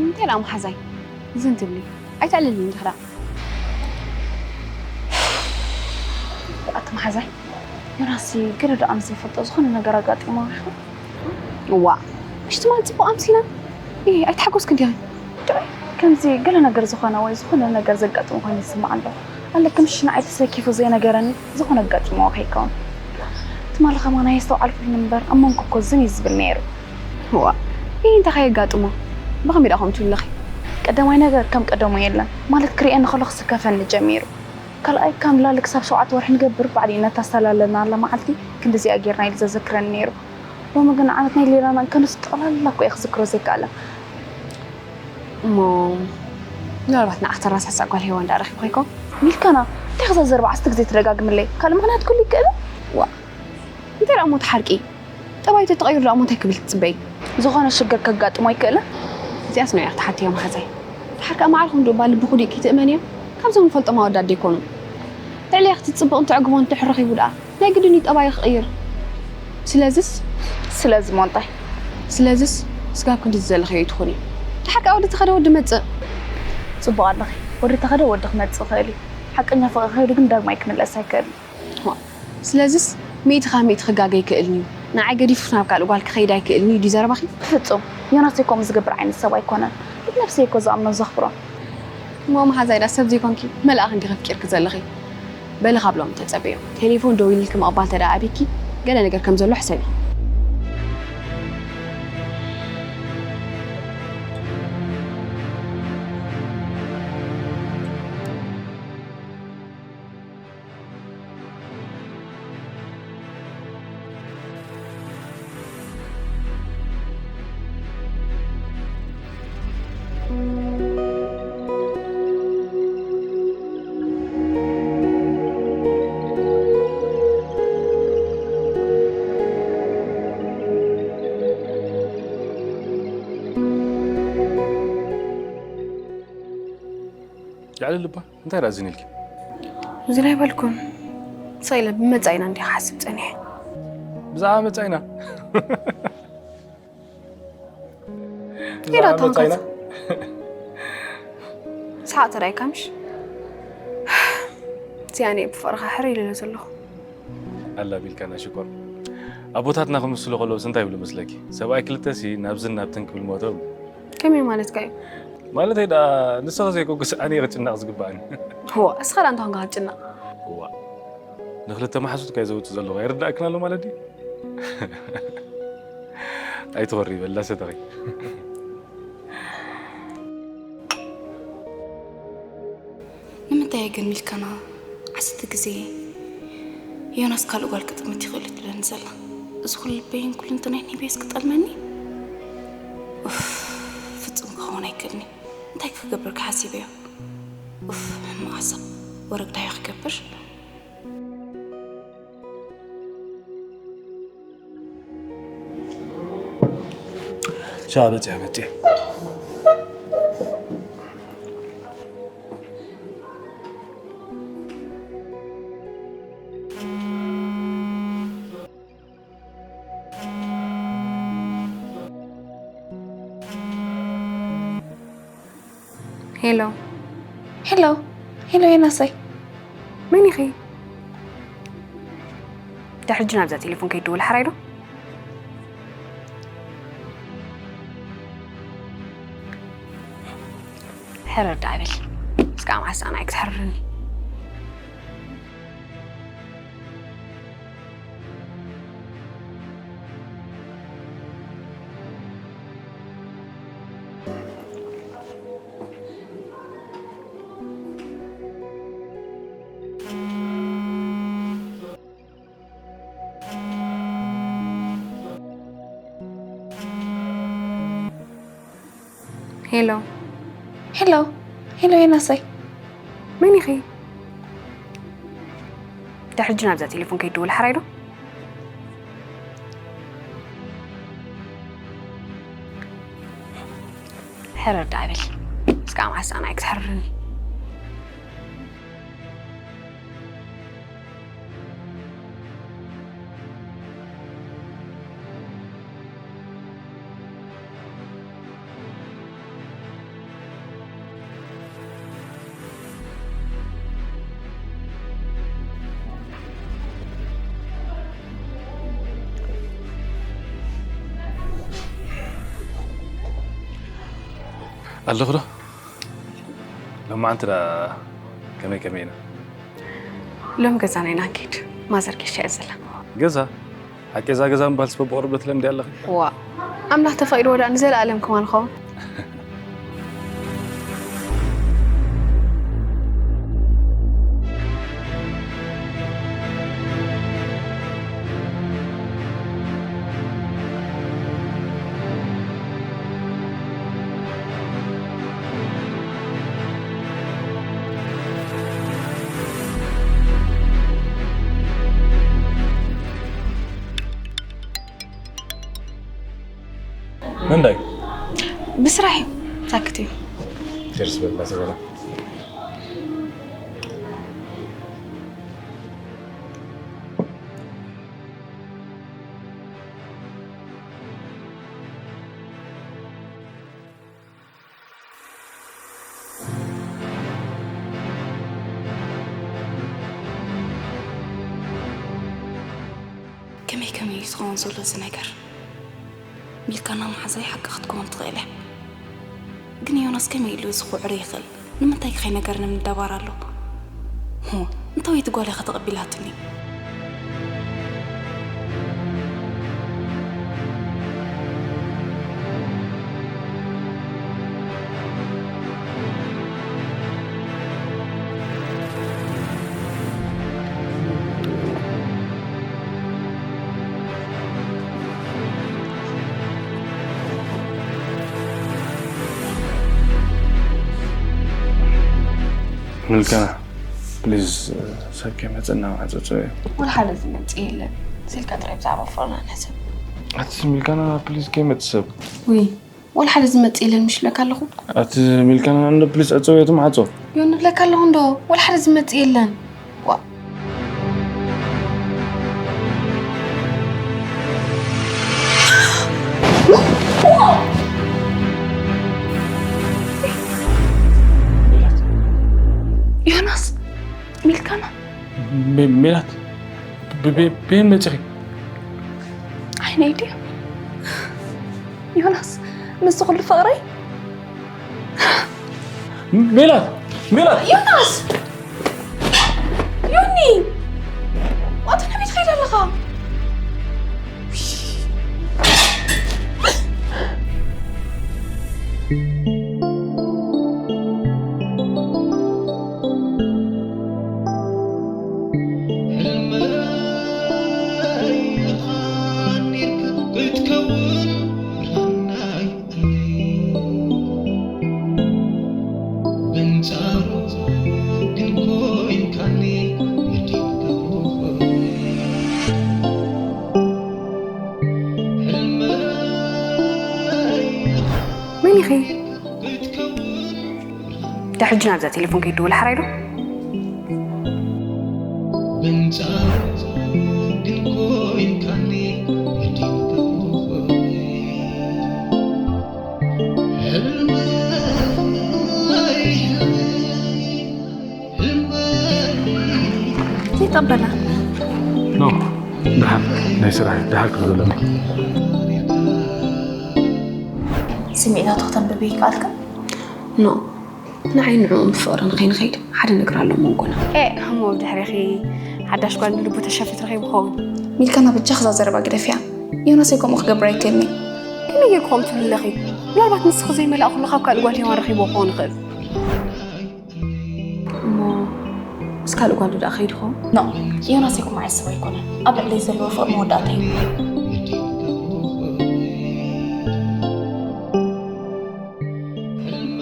እንታይ ደኣ መሓዛይ ዝን ትብሊ? ኣይተዕልልኒ እንዲኻ ደኣ። ኣቲ መሓዛይ፣ ዮናስ ገለ ደኣ ምስ ዘይፈልጦ ዝኾነ ነገር ኣጋጢሞ ይኸውን? እዋእ፣ ምሽ ትማል ጽቡቕ ኣምሲና። ኢ፣ ኣይተሓጎስክን ዲኺ? ጥዑይ፣ ከምዚ ገለ ነገር ዝኾነ ወይ ዝኾነ ነገር ዘጋጥሞ ኮይኑ ይስምዓ ኣሎ። ኣለኪ ምሽ ንዓይ ተሰኪፉ ዘይነገረኒ ዝኾነ ኣጋጢምዎ ከይከውን። ትማሊ ከማን ኣየስተውዓልኩሉን እምበር፣ ኣብ መንጎ እኮ ዝን እዩ ዝብል ነይሩ። እዋእ፣ ኢ፣ እንታይ ከየጋጥሞ? ብኸመይ ደኣ ከምኡ ትብሊ ኣለኺ? ቀዳማይ ነገር ከም ቀደሙ የለን። ማለት ክርእየኒ ከሎ ክስከፈኒ ጀሚሩ። ካልኣይ፣ ካብ ንላሊ ክሳብ ሸውዓተ ወርሒ ንገብር ባዕሉ እዩ ነታ ዝተላለናላ መዓልቲ ክንድዚኣ ጌርና ኢሉ ዘዘክረኒ ነይሩ። ሎሚ ግን ዓመት ናይ ሌላና እንከንስ ጠቕላላ እኮ እየ ክዝክሮ ዘይከኣለ። እሞ ምናልባት ንዓኽ ተረሳስዕ ጓል ሄዋን ደኣ ረኺብኺ ይኮን? ሚልካና፣ እንታይ እዛ ዘረባ ዓሰርተ ግዜ ትደጋግምለይ? ካልእ ምኽንያት ክህሉ ይክእል? ዋእ፣ እንታይ ደኣ እሞ ትሓርቂ? ጠባይ ተተቐይሩ ደኣ እሞ እንታይ ክብል ትጽበዪ? ዝኾነ ሽግር ከጋጥሞ ኣይክእልን? እዚኣስ ንዑ ኢኺ ትሓትዮ መሓዛይ። ድሓር ከኣ ማዕረ ክንድኡ እባ ልቢ ኩዲእኪ ትእመንዮ? ካብዞም ንፈልጦም ኣወዳት ደይኮኑ። ልዕሌኺ እቲ ጽቡቕን ትዕግቦን እንድሕር ረኺቡ ደኣ ናይ ግድን እዩ ጠባዩ ክቕይር። ስለዝስ? ስለዚ እሞ እንታይ? ስለዝስ ስጋብ ክንድዚ ዘለኽዮ ኣይትኹኒ። ድሓር ከኣ ወዲ ተኸደ ወዲ መጽእ። ጽቡቕ ኣለኺ። ወዲ ተኸደ ወዲ ክመጽእ ይኽእል እዩ። ሓቀኛ ፍቕሪ ከይዱ ግን ዳግማይ ክምለስ ኣይክእልን። እዋ፣ ስለዝስ ሚእቲ ካብ ሚእቲ ክጋገ ኣይክእልን እዩ። ንዓይ ገዲፉ ናብ ካልእ ጓል ክኸይድ ኣይክእልን እዩ ድዩ ዘረባኺ? ብፍጹም። ዮናስ እኮ ከምኡ ዝገብር ዓይነት ሰብ ኣይኮነን። ነብሰይ እኮ ዝኣምኖን ዘኽብሮን። እሞ መሓዛይ ደኣ ሰብ ዘይኮንኪ መልኣኽ እንዲኺ ኣፍቂርኪ ዘለኺ። በሊ ካብ ሎሚ ተጸበዮ። ቴሌፎን ደዊልልኪ ምቕባል ተደኣ ኣቢኪ፣ ገለ ነገር ከም ዘሎ ሕሰቢ። ልዕሊ ልባ እንታይ ደኣ ዝን ኢልኪ? እዚ ናይ በልኩን ስቕ ኢለ ብመጻኢና እንዲየ ክሓስብ ጸኒሐ። ብዛዕባ መጻኢና? ሄዳ ብዛዕባ መጻኢና? ትኾንካት። ሰሓቕ ተራእይካ ምሽ? እዚኣነ እየ ብፍቕርኻ ሕርር ኢለ ዘለኹ። ኣላ ቢልካና ሽኮር። ኣቦታትና ክምስሉ ከለውስ እንታይ ይብሉ መስለኪ? ሰብኣይ ክልተሲ ናብዝን ናብትን ክብል ሞተ ይብሉ። ከመይ ማለትካ እዩ? ማለተይ ደኣ ንስኺ ዘይኮንኩስ ኣነ እየ ክጭነቕ ዝግባእኒ። እዋ፣ እስኻ ደኣ እንታይ ኮንካ ክትጭነቕ? እዋ፣ ንክልተ መሓዙትካ እየ ዘውጽእ ዘለኹ። ኣይርዳእክን ኣሎ ማለት ድዩ? ኣይትኾሪ፣ በላ ሰተኺ። ንምንታይ እየ ግን ሚልካና ዓሰርተ ግዜ ዮናስ ካልእ ጓል ክጥምት ይኽእል እዩ ትብለኒ ዘላ? እዚ ኩሉ ልበይን ኩልንትናይን ሂበዮስ ክጠልመኒ? ኡፍ፣ ፍጹም ክኸውን ኣይክእልኒ። እንታይ ክገብር ክሓሲበዮ? ኡፍ፣ ሕማቕ ሓሳብ። ወረግዳዮ ክገብር? ሻ መጽያ መጽያ። ሄሎ። ሄሎ። ሄሎ፣ የናሰይ። መን ኢኺ? ድሕሪ ሕጂ ናብዛ ቴሌፎን ከይትደውሊ ሓራይ ዶ? ሕርር ደኣ በሊ። እስካብ መዓስ ኣነ ኣይክትሕርርኒ? ሄሎ። ሄሎ። ሄሎ፣ የናሰይ። መን ኢኺ? ድሕሪ ሕጂ ናብዛ ቴሌፎን ከይትደውሊ ሓራይ ዶ? ሕርር ደኣ በሊ። እስካብ መዓስ ኣነ ኣይክትሕርርኒ? ኣለኹ ዶ? ሎማዓንቲ ደኣ ከመይ ከመይ ኢና? ሎም ገዛና ኢና ንከይድ። ማዘር ጌሻ እያ ዘላ። ገዛ? ሓቂ እዛ ገዛ ምባል ስበብ ብቑሩብ ዶ ትለምዲ ኣለኺ? ዋእ፣ ኣምላኽ ተፈቒድዎ ደኣ ንዘለኣለም ከማን ንኸውን። መንዳይ? ብስራሕ እዩ። ሳክት እዩ። ቸርስ በላ ዝበላ። ከመይ ከመይ እዩ ዝኸውን ዘሎ እዚ ነገር? ሚልካና መሓዛይ ሓቂ ክትከውን ትኽእል እያ። ግን ዮናስ ከመይ ኢሉ እዚ ክውዕር ይኽእል? ንምንታይ ከ ከይነገረኒ ምደባር ኣሎ? ሆ፣ እንታወይቲ ጓል እያ ከተቐቢላትኒ? ምልከና፣ ፕሊዝ፣ ሰብ ከይመጸና ማዕጾ ጽበዮ። ወላ ሓደ ዝመጽእ የለን። ስልካ ጥራይ ብዛዕባ ፍቕርና ንሕሰብ። ኣቲ ምልከና፣ ፕሊዝ ከይመጽእ ሰብ። ውይ፣ ወላ ሓደ ዝመጽእ የለን ምሽ ኢለካ ኣለኹ። ኣቲ ሚልካና፣ እንዶ ፕሊስ ዕጸው፣ የቱ ማዕጾ? ዮኒ፣ እብለካ ኣለኹ እንዶ፣ ወላ ሓደ ዝመጽእ የለን። ዋ። ዮናስ፣ ሚልካና። ሜ-፣ ሜላት፣ ብ-፣ ብ-፣ ብየን መጺኺ? ዓይነይ ድዩ? ዮናስ፣ ምስዚ ኩሉ ፍቕረይ? ሜላት! ሜላት! ዮናስ! ዮኒ! ዋታ ናበይ ትኸይድ ኣለኻ? ሕልመይ ኢኻ ኔርካ ክትከውን ብርሃናይ። በንጻሩ ግን ኮይንካኒ መዲንካ ሩኾይ። ሕልመይ መን ኢኺ? ክትከውን ድሕጂ ናብዛ ቴሌፎን ከይትድውሊ ሓራይ ዶ? በንጻሩ ግን ኮይንካኒ መዲንካ ሩኾይ። ሕልመይ ጠበላ ኖ፣ ደሓን ናይ ስራሕ ደሓን ክብል ዘለኒ። ስምዒታቱ ክተንብብ ይከኣልካ? ኖ፣ ንዓይ ንዕኡ ብፍቕሪ ንኸይንኸይድ ሓደ ነገር ኣሎ መንጎና። ኤ እሞ ብድሕሪኺ ሓዳሽ ጓል ንልቡ ተሸፊት ረኺቡ ኸውን። ሚልካና፣ በጃ ክዛ ዘረባ ግደፍያ። ዮናስ ከምኡ ክገብር ኣይክእልኒ። ከመይ ጌርኩም ትብሊ ኣለኺ? ምናልባት ንስኺ ዘይመላእኩሉ ካብ ካልእ ጓል ሄዋን ረኺብዎ ክኸውን ይኽእል። እሞ ምስ ካልእ ጓል ዶ ደኣ ከይዱ ኸውን? ኖ፣ ዮናስ ይኩም ዓስብ ኣይኮነን። ኣብ ልዕለይ ዘለዎ ፍቕሪ መወዳእታ እዩ።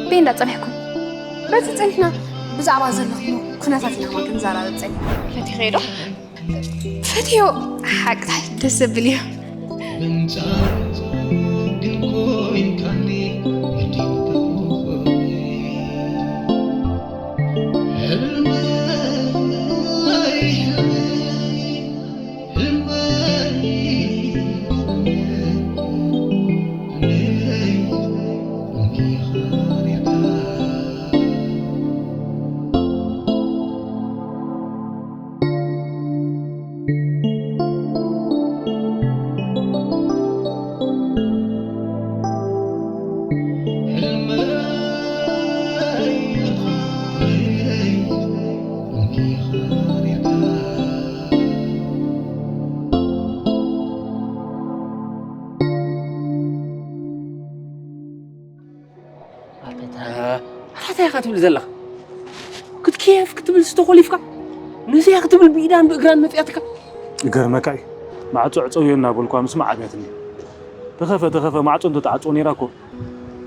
በይ እንዳጸኒሕኩም። በቲ ጸኒሕና ብዛዕባ ዘለኹ ኩነታት ኢና ማ ክንዘራረብ ጸኒሕና። ፈቲኸዮ ዶ? ፈትዮ ሓቅታይ ደስ ዘብል እዩ። ኣታ ኣታ እንታይ ኢኻ ትብል ዘለኻ? ክትከየፍ ክትብል ዝተኾሊፍካ ነዚኣ ክትብል ብኢዳን ብእግራን መፅያትካ። ይገርመካ እዩ፣ ማዕፆ ዕፀውዮ እናበልኳ ምስማዕ ኣብያትኒ። ተኸፈ ተኸፈ ማዕፆ እንተተዓፅዎ ነይራ እኮ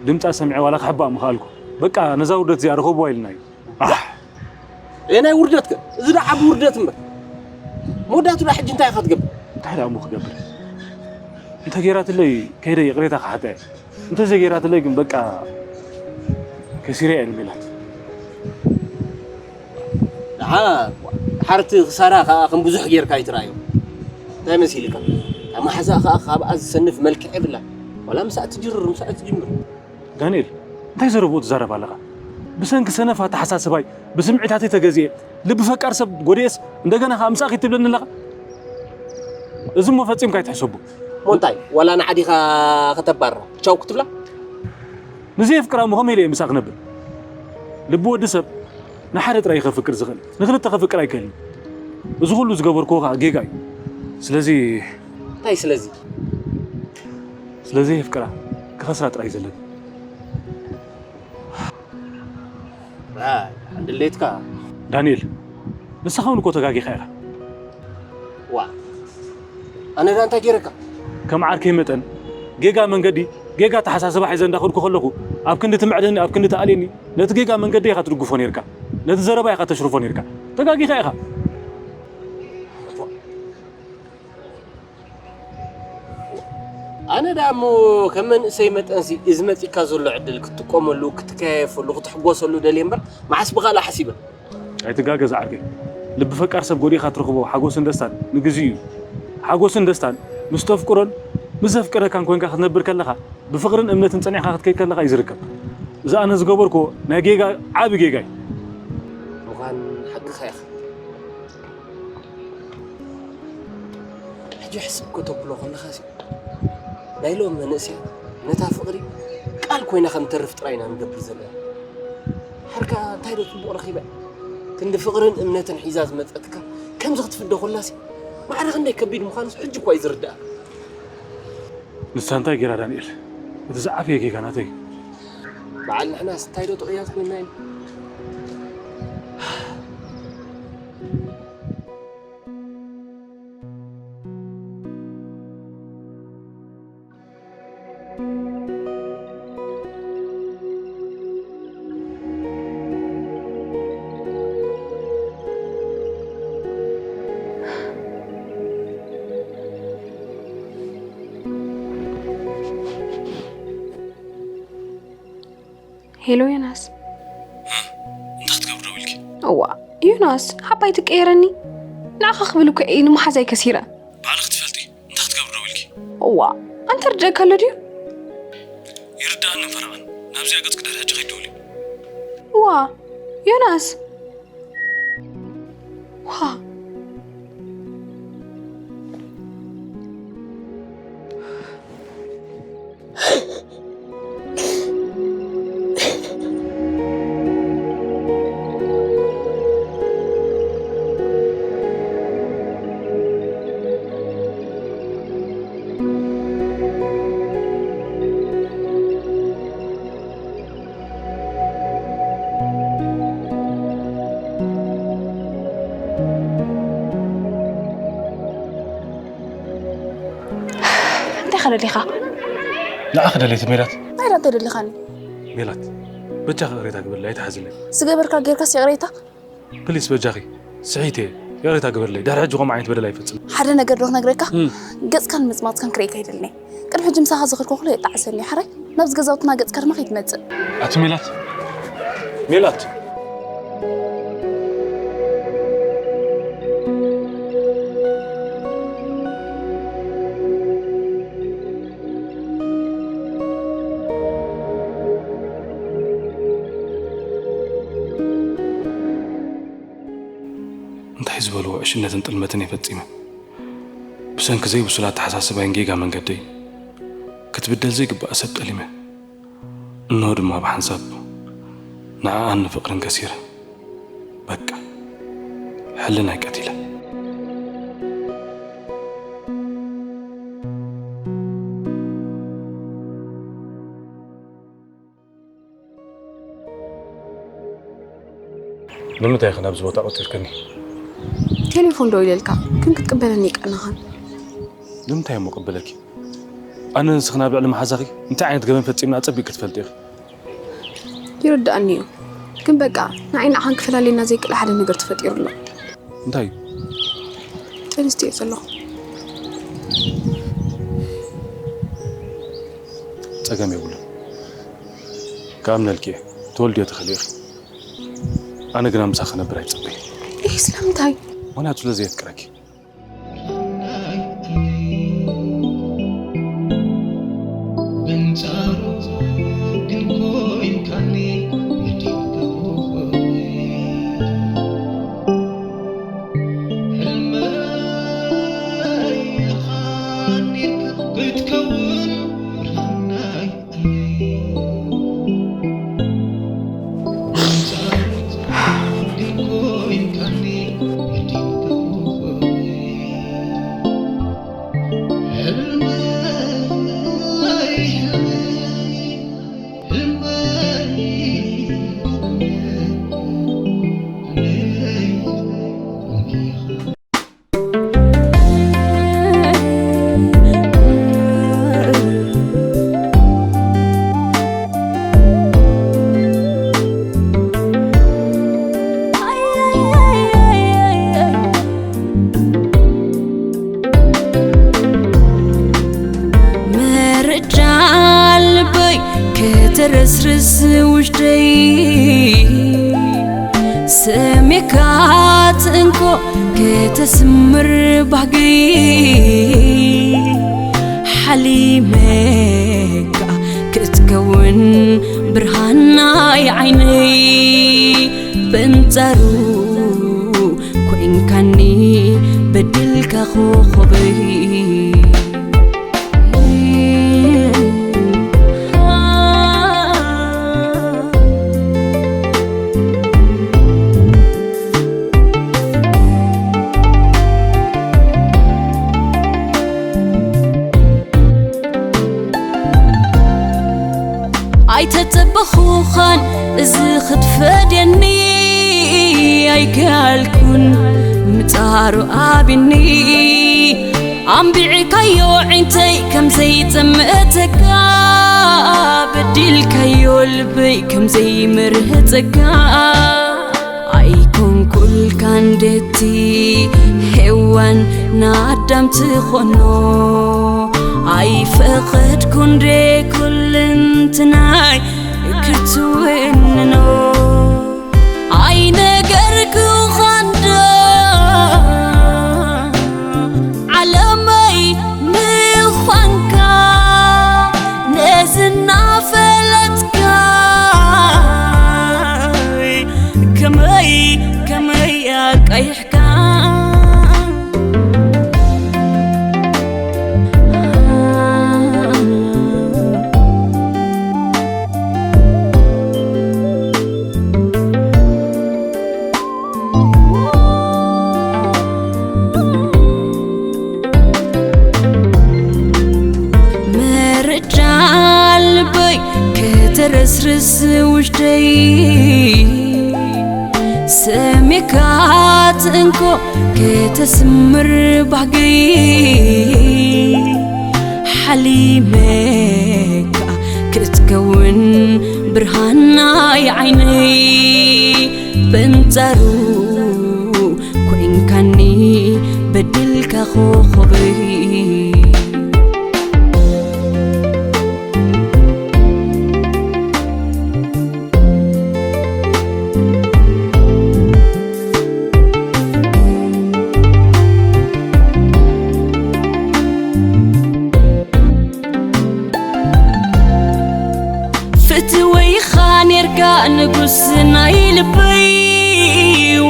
ድምፃ ሰሚዐ ዋላ ክሕባእ ምኽኣልኩ። በቃ ነዛ ውርደት እዚኣ ርኸብዋ ኢልና እዩ። ኣሕ! ኤ ናይ ውርደት ከ እዚ ዳ ዓቢ ውርደት እምበር። መወዳእቱ ዳ ሕጂ እንታይ ኢኻ ትገብር? እንታይ ደኣ እሞ ክገብር? እንተ ገይራትለይ ከይደ ይቕሬታ ክሓታ እየ። እንተ ዘይገይራትለይ ግን በቃ ከሲረ እየ ንሚላት። ደሓ ሓርቲ ክሳራ ከዓ ከም ብዙሕ ጌርካ ኣይትረኣዮ። እንታይ መሲልካ? እታ ማሕዛ ከዓ ካብኣ ዝሰንፍ መልክዕ የብላ። ዋላ ምስኣ ትጅርር ምስኣ ትጅምር። ዳንኤል፣ እንታይ ዘረብኡ ትዛረብ ኣለኻ? ብሰንኪ ሰነፍ ኣተሓሳስባይ ብስምዒታተይ ተገዚኤ ልቢ ፈቃር ሰብ ጎዲኤስ እንደገና ከዓ ምሳኺ ትብለኒ ኣለኻ? እዚ እሞ ፈጺምካ ኣይትሕሰቦ። እሞ እንታይ ዋላ ንዓዲኻ ከተባርራ ቻው ክትብላ? ንዘየፍቅራ እሞ ከመይ ኢለ እየ ምሳኺ ክነብር? ልቢ ወዲ ሰብ ንሓደ ጥራይ እዩ ከፍቅር ዝኽእል፣ ንክልተ ከፍቅር ኣይክእልን። እዚ ኩሉ ዝገበርክዎ ከዓ ጌጋ እዩ። ስለዚ እንታይ ስለዚ? ስለዚ የፍቅራ ክኸስራ ጥራይ እዩ ዘለኒ። ድሌትካ ዳንኤል፣ ንስኻ እውን እኮ ተጋጊኻ ኢኻ። ዋ ኣነ ዳ እንታይ ገይረካ? ከም ዓርከይ መጠን ጌጋ መንገዲ ጌጋ ኣተሓሳስባ ሒዘ እንዳኸድኩ ከለኹ ኣብ ክንዲ ትምዕደኒ ኣብ ክንዲ ትኣልየኒ ነቲ ጌጋ መንገዲ ኢኻ ትድግፎ ነይርካ፣ ነቲ ዘረባ ኢኻ ተሽርፎ ነይርካ። ተጋጊኻ ኢኻ። ኣነ ደኣ እሞ ከም መንእሰይ መጠንሲ እዚ መጺካ ዘሎ ዕድል ክትጥቀመሉ ክትከያየፈሉ ክትሕጎሰሉ ደልየ እምበር መዓስ ብኻልእ ሓሲበ። ኣይትጋገ ዝዓርከይ። ልቢ ፈቃር ሰብ ጎዲእኻ ትረኽቦ ሓጎስን ደስታን ንግዚኡ እዩ። ሓጎስን ደስታን ምስ ተፍቅሮን ምስ ዘፍቅረካን ኮንካ ክትነብር ከለኻ ብፍቕርን እምነትን ጸኒዕካ ክትከይድ ከለኻ እዩ ዝርከብ። እዚ ኣነ ዝገበርክዎ ናይ ጌጋ ዓቢ ጌጋ እዩ። ምዃን ሓቅኻ ኢኻ። ሕጂ ሕስብ ከተብሎ ከለኻሲ ናይ ሎም መንእሰያት ነታ ፍቕሪ ቃል ኮይና ከም ተርፍ ጥራይ ኢና ንገብር ዘለና። ሓርካ እንታይ ዶ ጽቡቕ ረኺበ? ክንዲ ፍቕርን እምነትን ሒዛ ዝመጸትካ ከምዚ ክትፍደ ኮላሲ ማዕረ ክንደይ ከቢድ ምዃኑስ ሕጂ እኳ እዩ ዝርዳእ። ንሳ እንታይ ገይራ ዳንኤል? እቲ ዝዓበየ ጌጋ ናተይ እዩ። በዓል ንሕናስ እንታይ ዶ ጥዑያት ኮይና ኢና። ሄሎ ዮናስ። እንታይ ክትገብሪ ደው ኢልኪ? እዋ ዮናስ፣ ሓባይ ትቀየረኒ። ንዓኻ ክብል እኮ እየ ንመሓዛይ ከሲረ። ባዕልኺ ትፈልጢ እንታይ ክትገብሪ ደው ኢልኪ? እዋ ኣንተ ርድአካ ኣሎ ድዩ? ይርዳእኒ ፈረቓን። ናብዚኣ ገጽ ክድሕር ሕጂ ከይትደውሊ። እዋ ዮናስ። ዋ ደሊኻ? ንዓኺ ደለይቲ ሜላት። እንታይ ደኣ እንተደሊኻኒ? ሜላት፣ በጃኺ ይቕሬታ ግበርለይ፣ ኣይትሓዝለይ። ዝገበርካ ጌርካስ ይቕሬታ? ፕሊስ በጃኺ፣ ስሒተ እየ። ይቕሬታ ግበርለይ፣ ድሕሪ ሕጂ ከምኡ ዓይነት በደል ኣይፈጽምን። ሓደ ነገር ዶ ክነግረካ? እም። ገጽካን ምጽማጽካን ክርእየካ ኣይደልን እየ። ቅድሚ ሕጂ ምሳኻ ዝኸድኩ ኩሉ የጣዕሰኒ፣ ሓራይ ናብዚ ገዛውትና ገጽካ ድማ ከይትመጽእ። ኣቲ ሜላት፣ ሜላት። እንታይ ዝበልዎ ዕሽነትን ጥልመትን እየ ፈጺመ። ብሰንኪ ዘይብሱል ኣተሓሳስባይን ጌጋ መንገደይን ክትብደል ዘይግባእ ሰብ ጠሊመ። እንሆ ድማ ብሓንሳብ ንዓኣን ንፍቕርን ከሲረ። በቃ፣ ሕልናይ ቀቲለ። ንምንታይ ኢኺ ናብዚ ቦታ ቆጺርክኒ? ቴሌፎን ደው ኢለልካ፣ ግን ክትቅበለኒ ኣይቀናኻን። ንምንታይ እሞ ቅበለኪ? ኣነ ንስኽን ኣብ ልዕሊ መሓዛኺ እንታይ ዓይነት ገበን ፈጺምና ኣጸቢቕኪ ትፈልጢ ኢኺ። ይርድኣኒ እዩ፣ ግን በቃ ንዓይ ንዓኻን ክፈላልየና ዘይክእል ሓደ ነገር ተፈጢሩ ኣሎ። እንታይ እዩ? ጥንስቲ እየ ዘለኹ። ጸገም የብሉን። ክኣምነልኪ እየ። ትወልድዮ ትኽእሊ ኢኺ። ኣነ ግና ምሳኺ ክነብር ኣይጽበይን። ኢህ፣ ስለምንታይ? ምኽንያቱ ስለ ዘየፍቅረኪ። መረጃ ልበይ ከተረስርስ ውሽጠይ፣ ሰሜካ ትእንኮ ከተስምር ባህገይ፣ ሓሊመካ ክትከውን ብርሃን ናይ ዓይነይ፣ በንጻሩ ኮይንካኒ በድልካ ኮኾበይ። ኣይተጸበኹኻን እዚ ክትፈድየኒ ኣይከኣልኩን ምጻሩ ኣብኒ ኣንቢዕካዮ ዒንተይ ከም ዘይጸምእተካ በዲልካዮ ልበይ ከም ዘይምርህጸካ ኣይኮንኩልካን ደቲ ሄዋን ንኣዳም ትኾኖ ኣይፈቐድኩን ደ ኩልንትናይ ክትውንኖ ኣይነገርኩኻን ዶ ዓለመይ ምዃንካ ነዚ እናፈለጥካ ከመይ ከመይ ኣቃይሕካ መረጃ ልበይ ከተረስርስ ውሽጠይ ሰሜካ ትእንኮ ከተስምር ባህገይ ዓሊመካ ክትከውን ብርሃን ናይ ዓይነይ፣ በንጻሩ ኮይንካኒ በድልካ ኮኾበይ። ፍትወይኻ ኔርካ ንጉስ ናይ ልበይ፣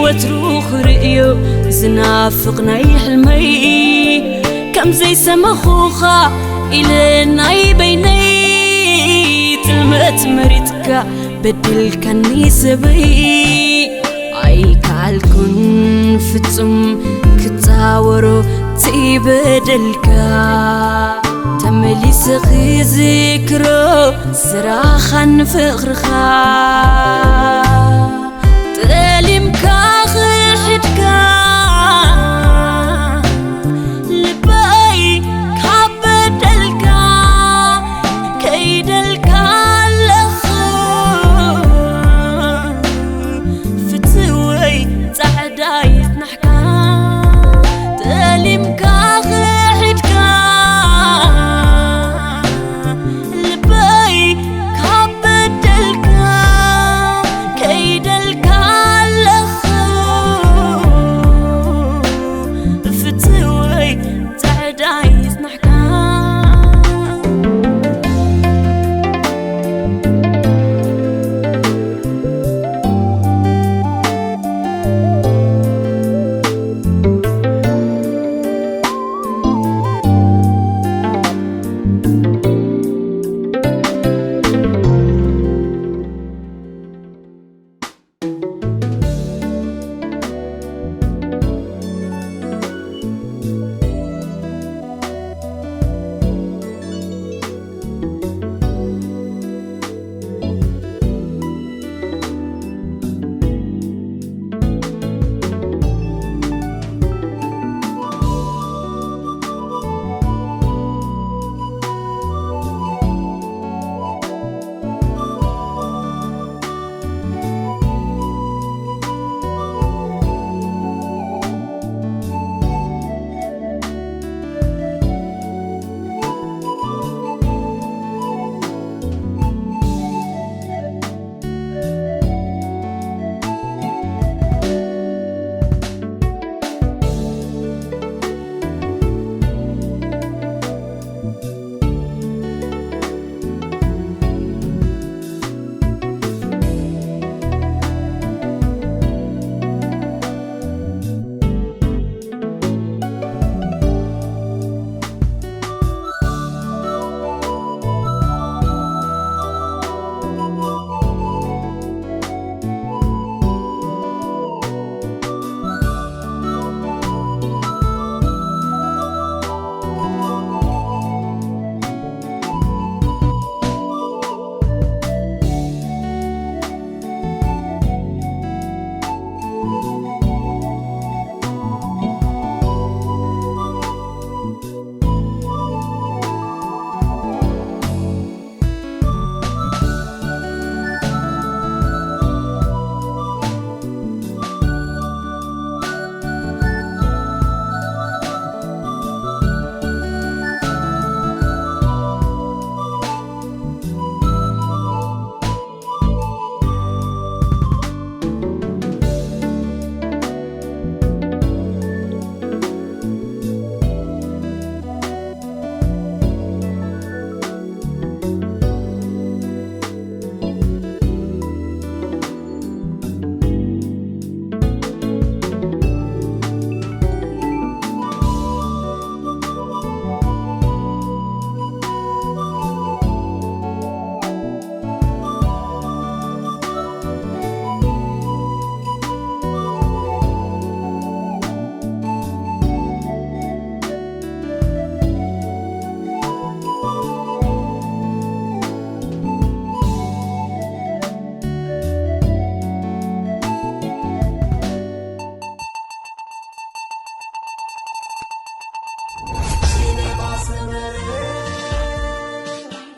ወትሩ ክርእዮ ዝናፍቕ ናይ ሕልመይ፣ ከም ዘይሰማኹኻ ኢለ ናይ በይነይ፣ ጥልመት መሪጽካ በድልካኒ ሰበይ። ኣይከኣልኩን ፍጹም ክጻወሮ ትይበደልካ፣ ተመሊሰ ክዝክሮ ስራኻን ፍቕርኻ።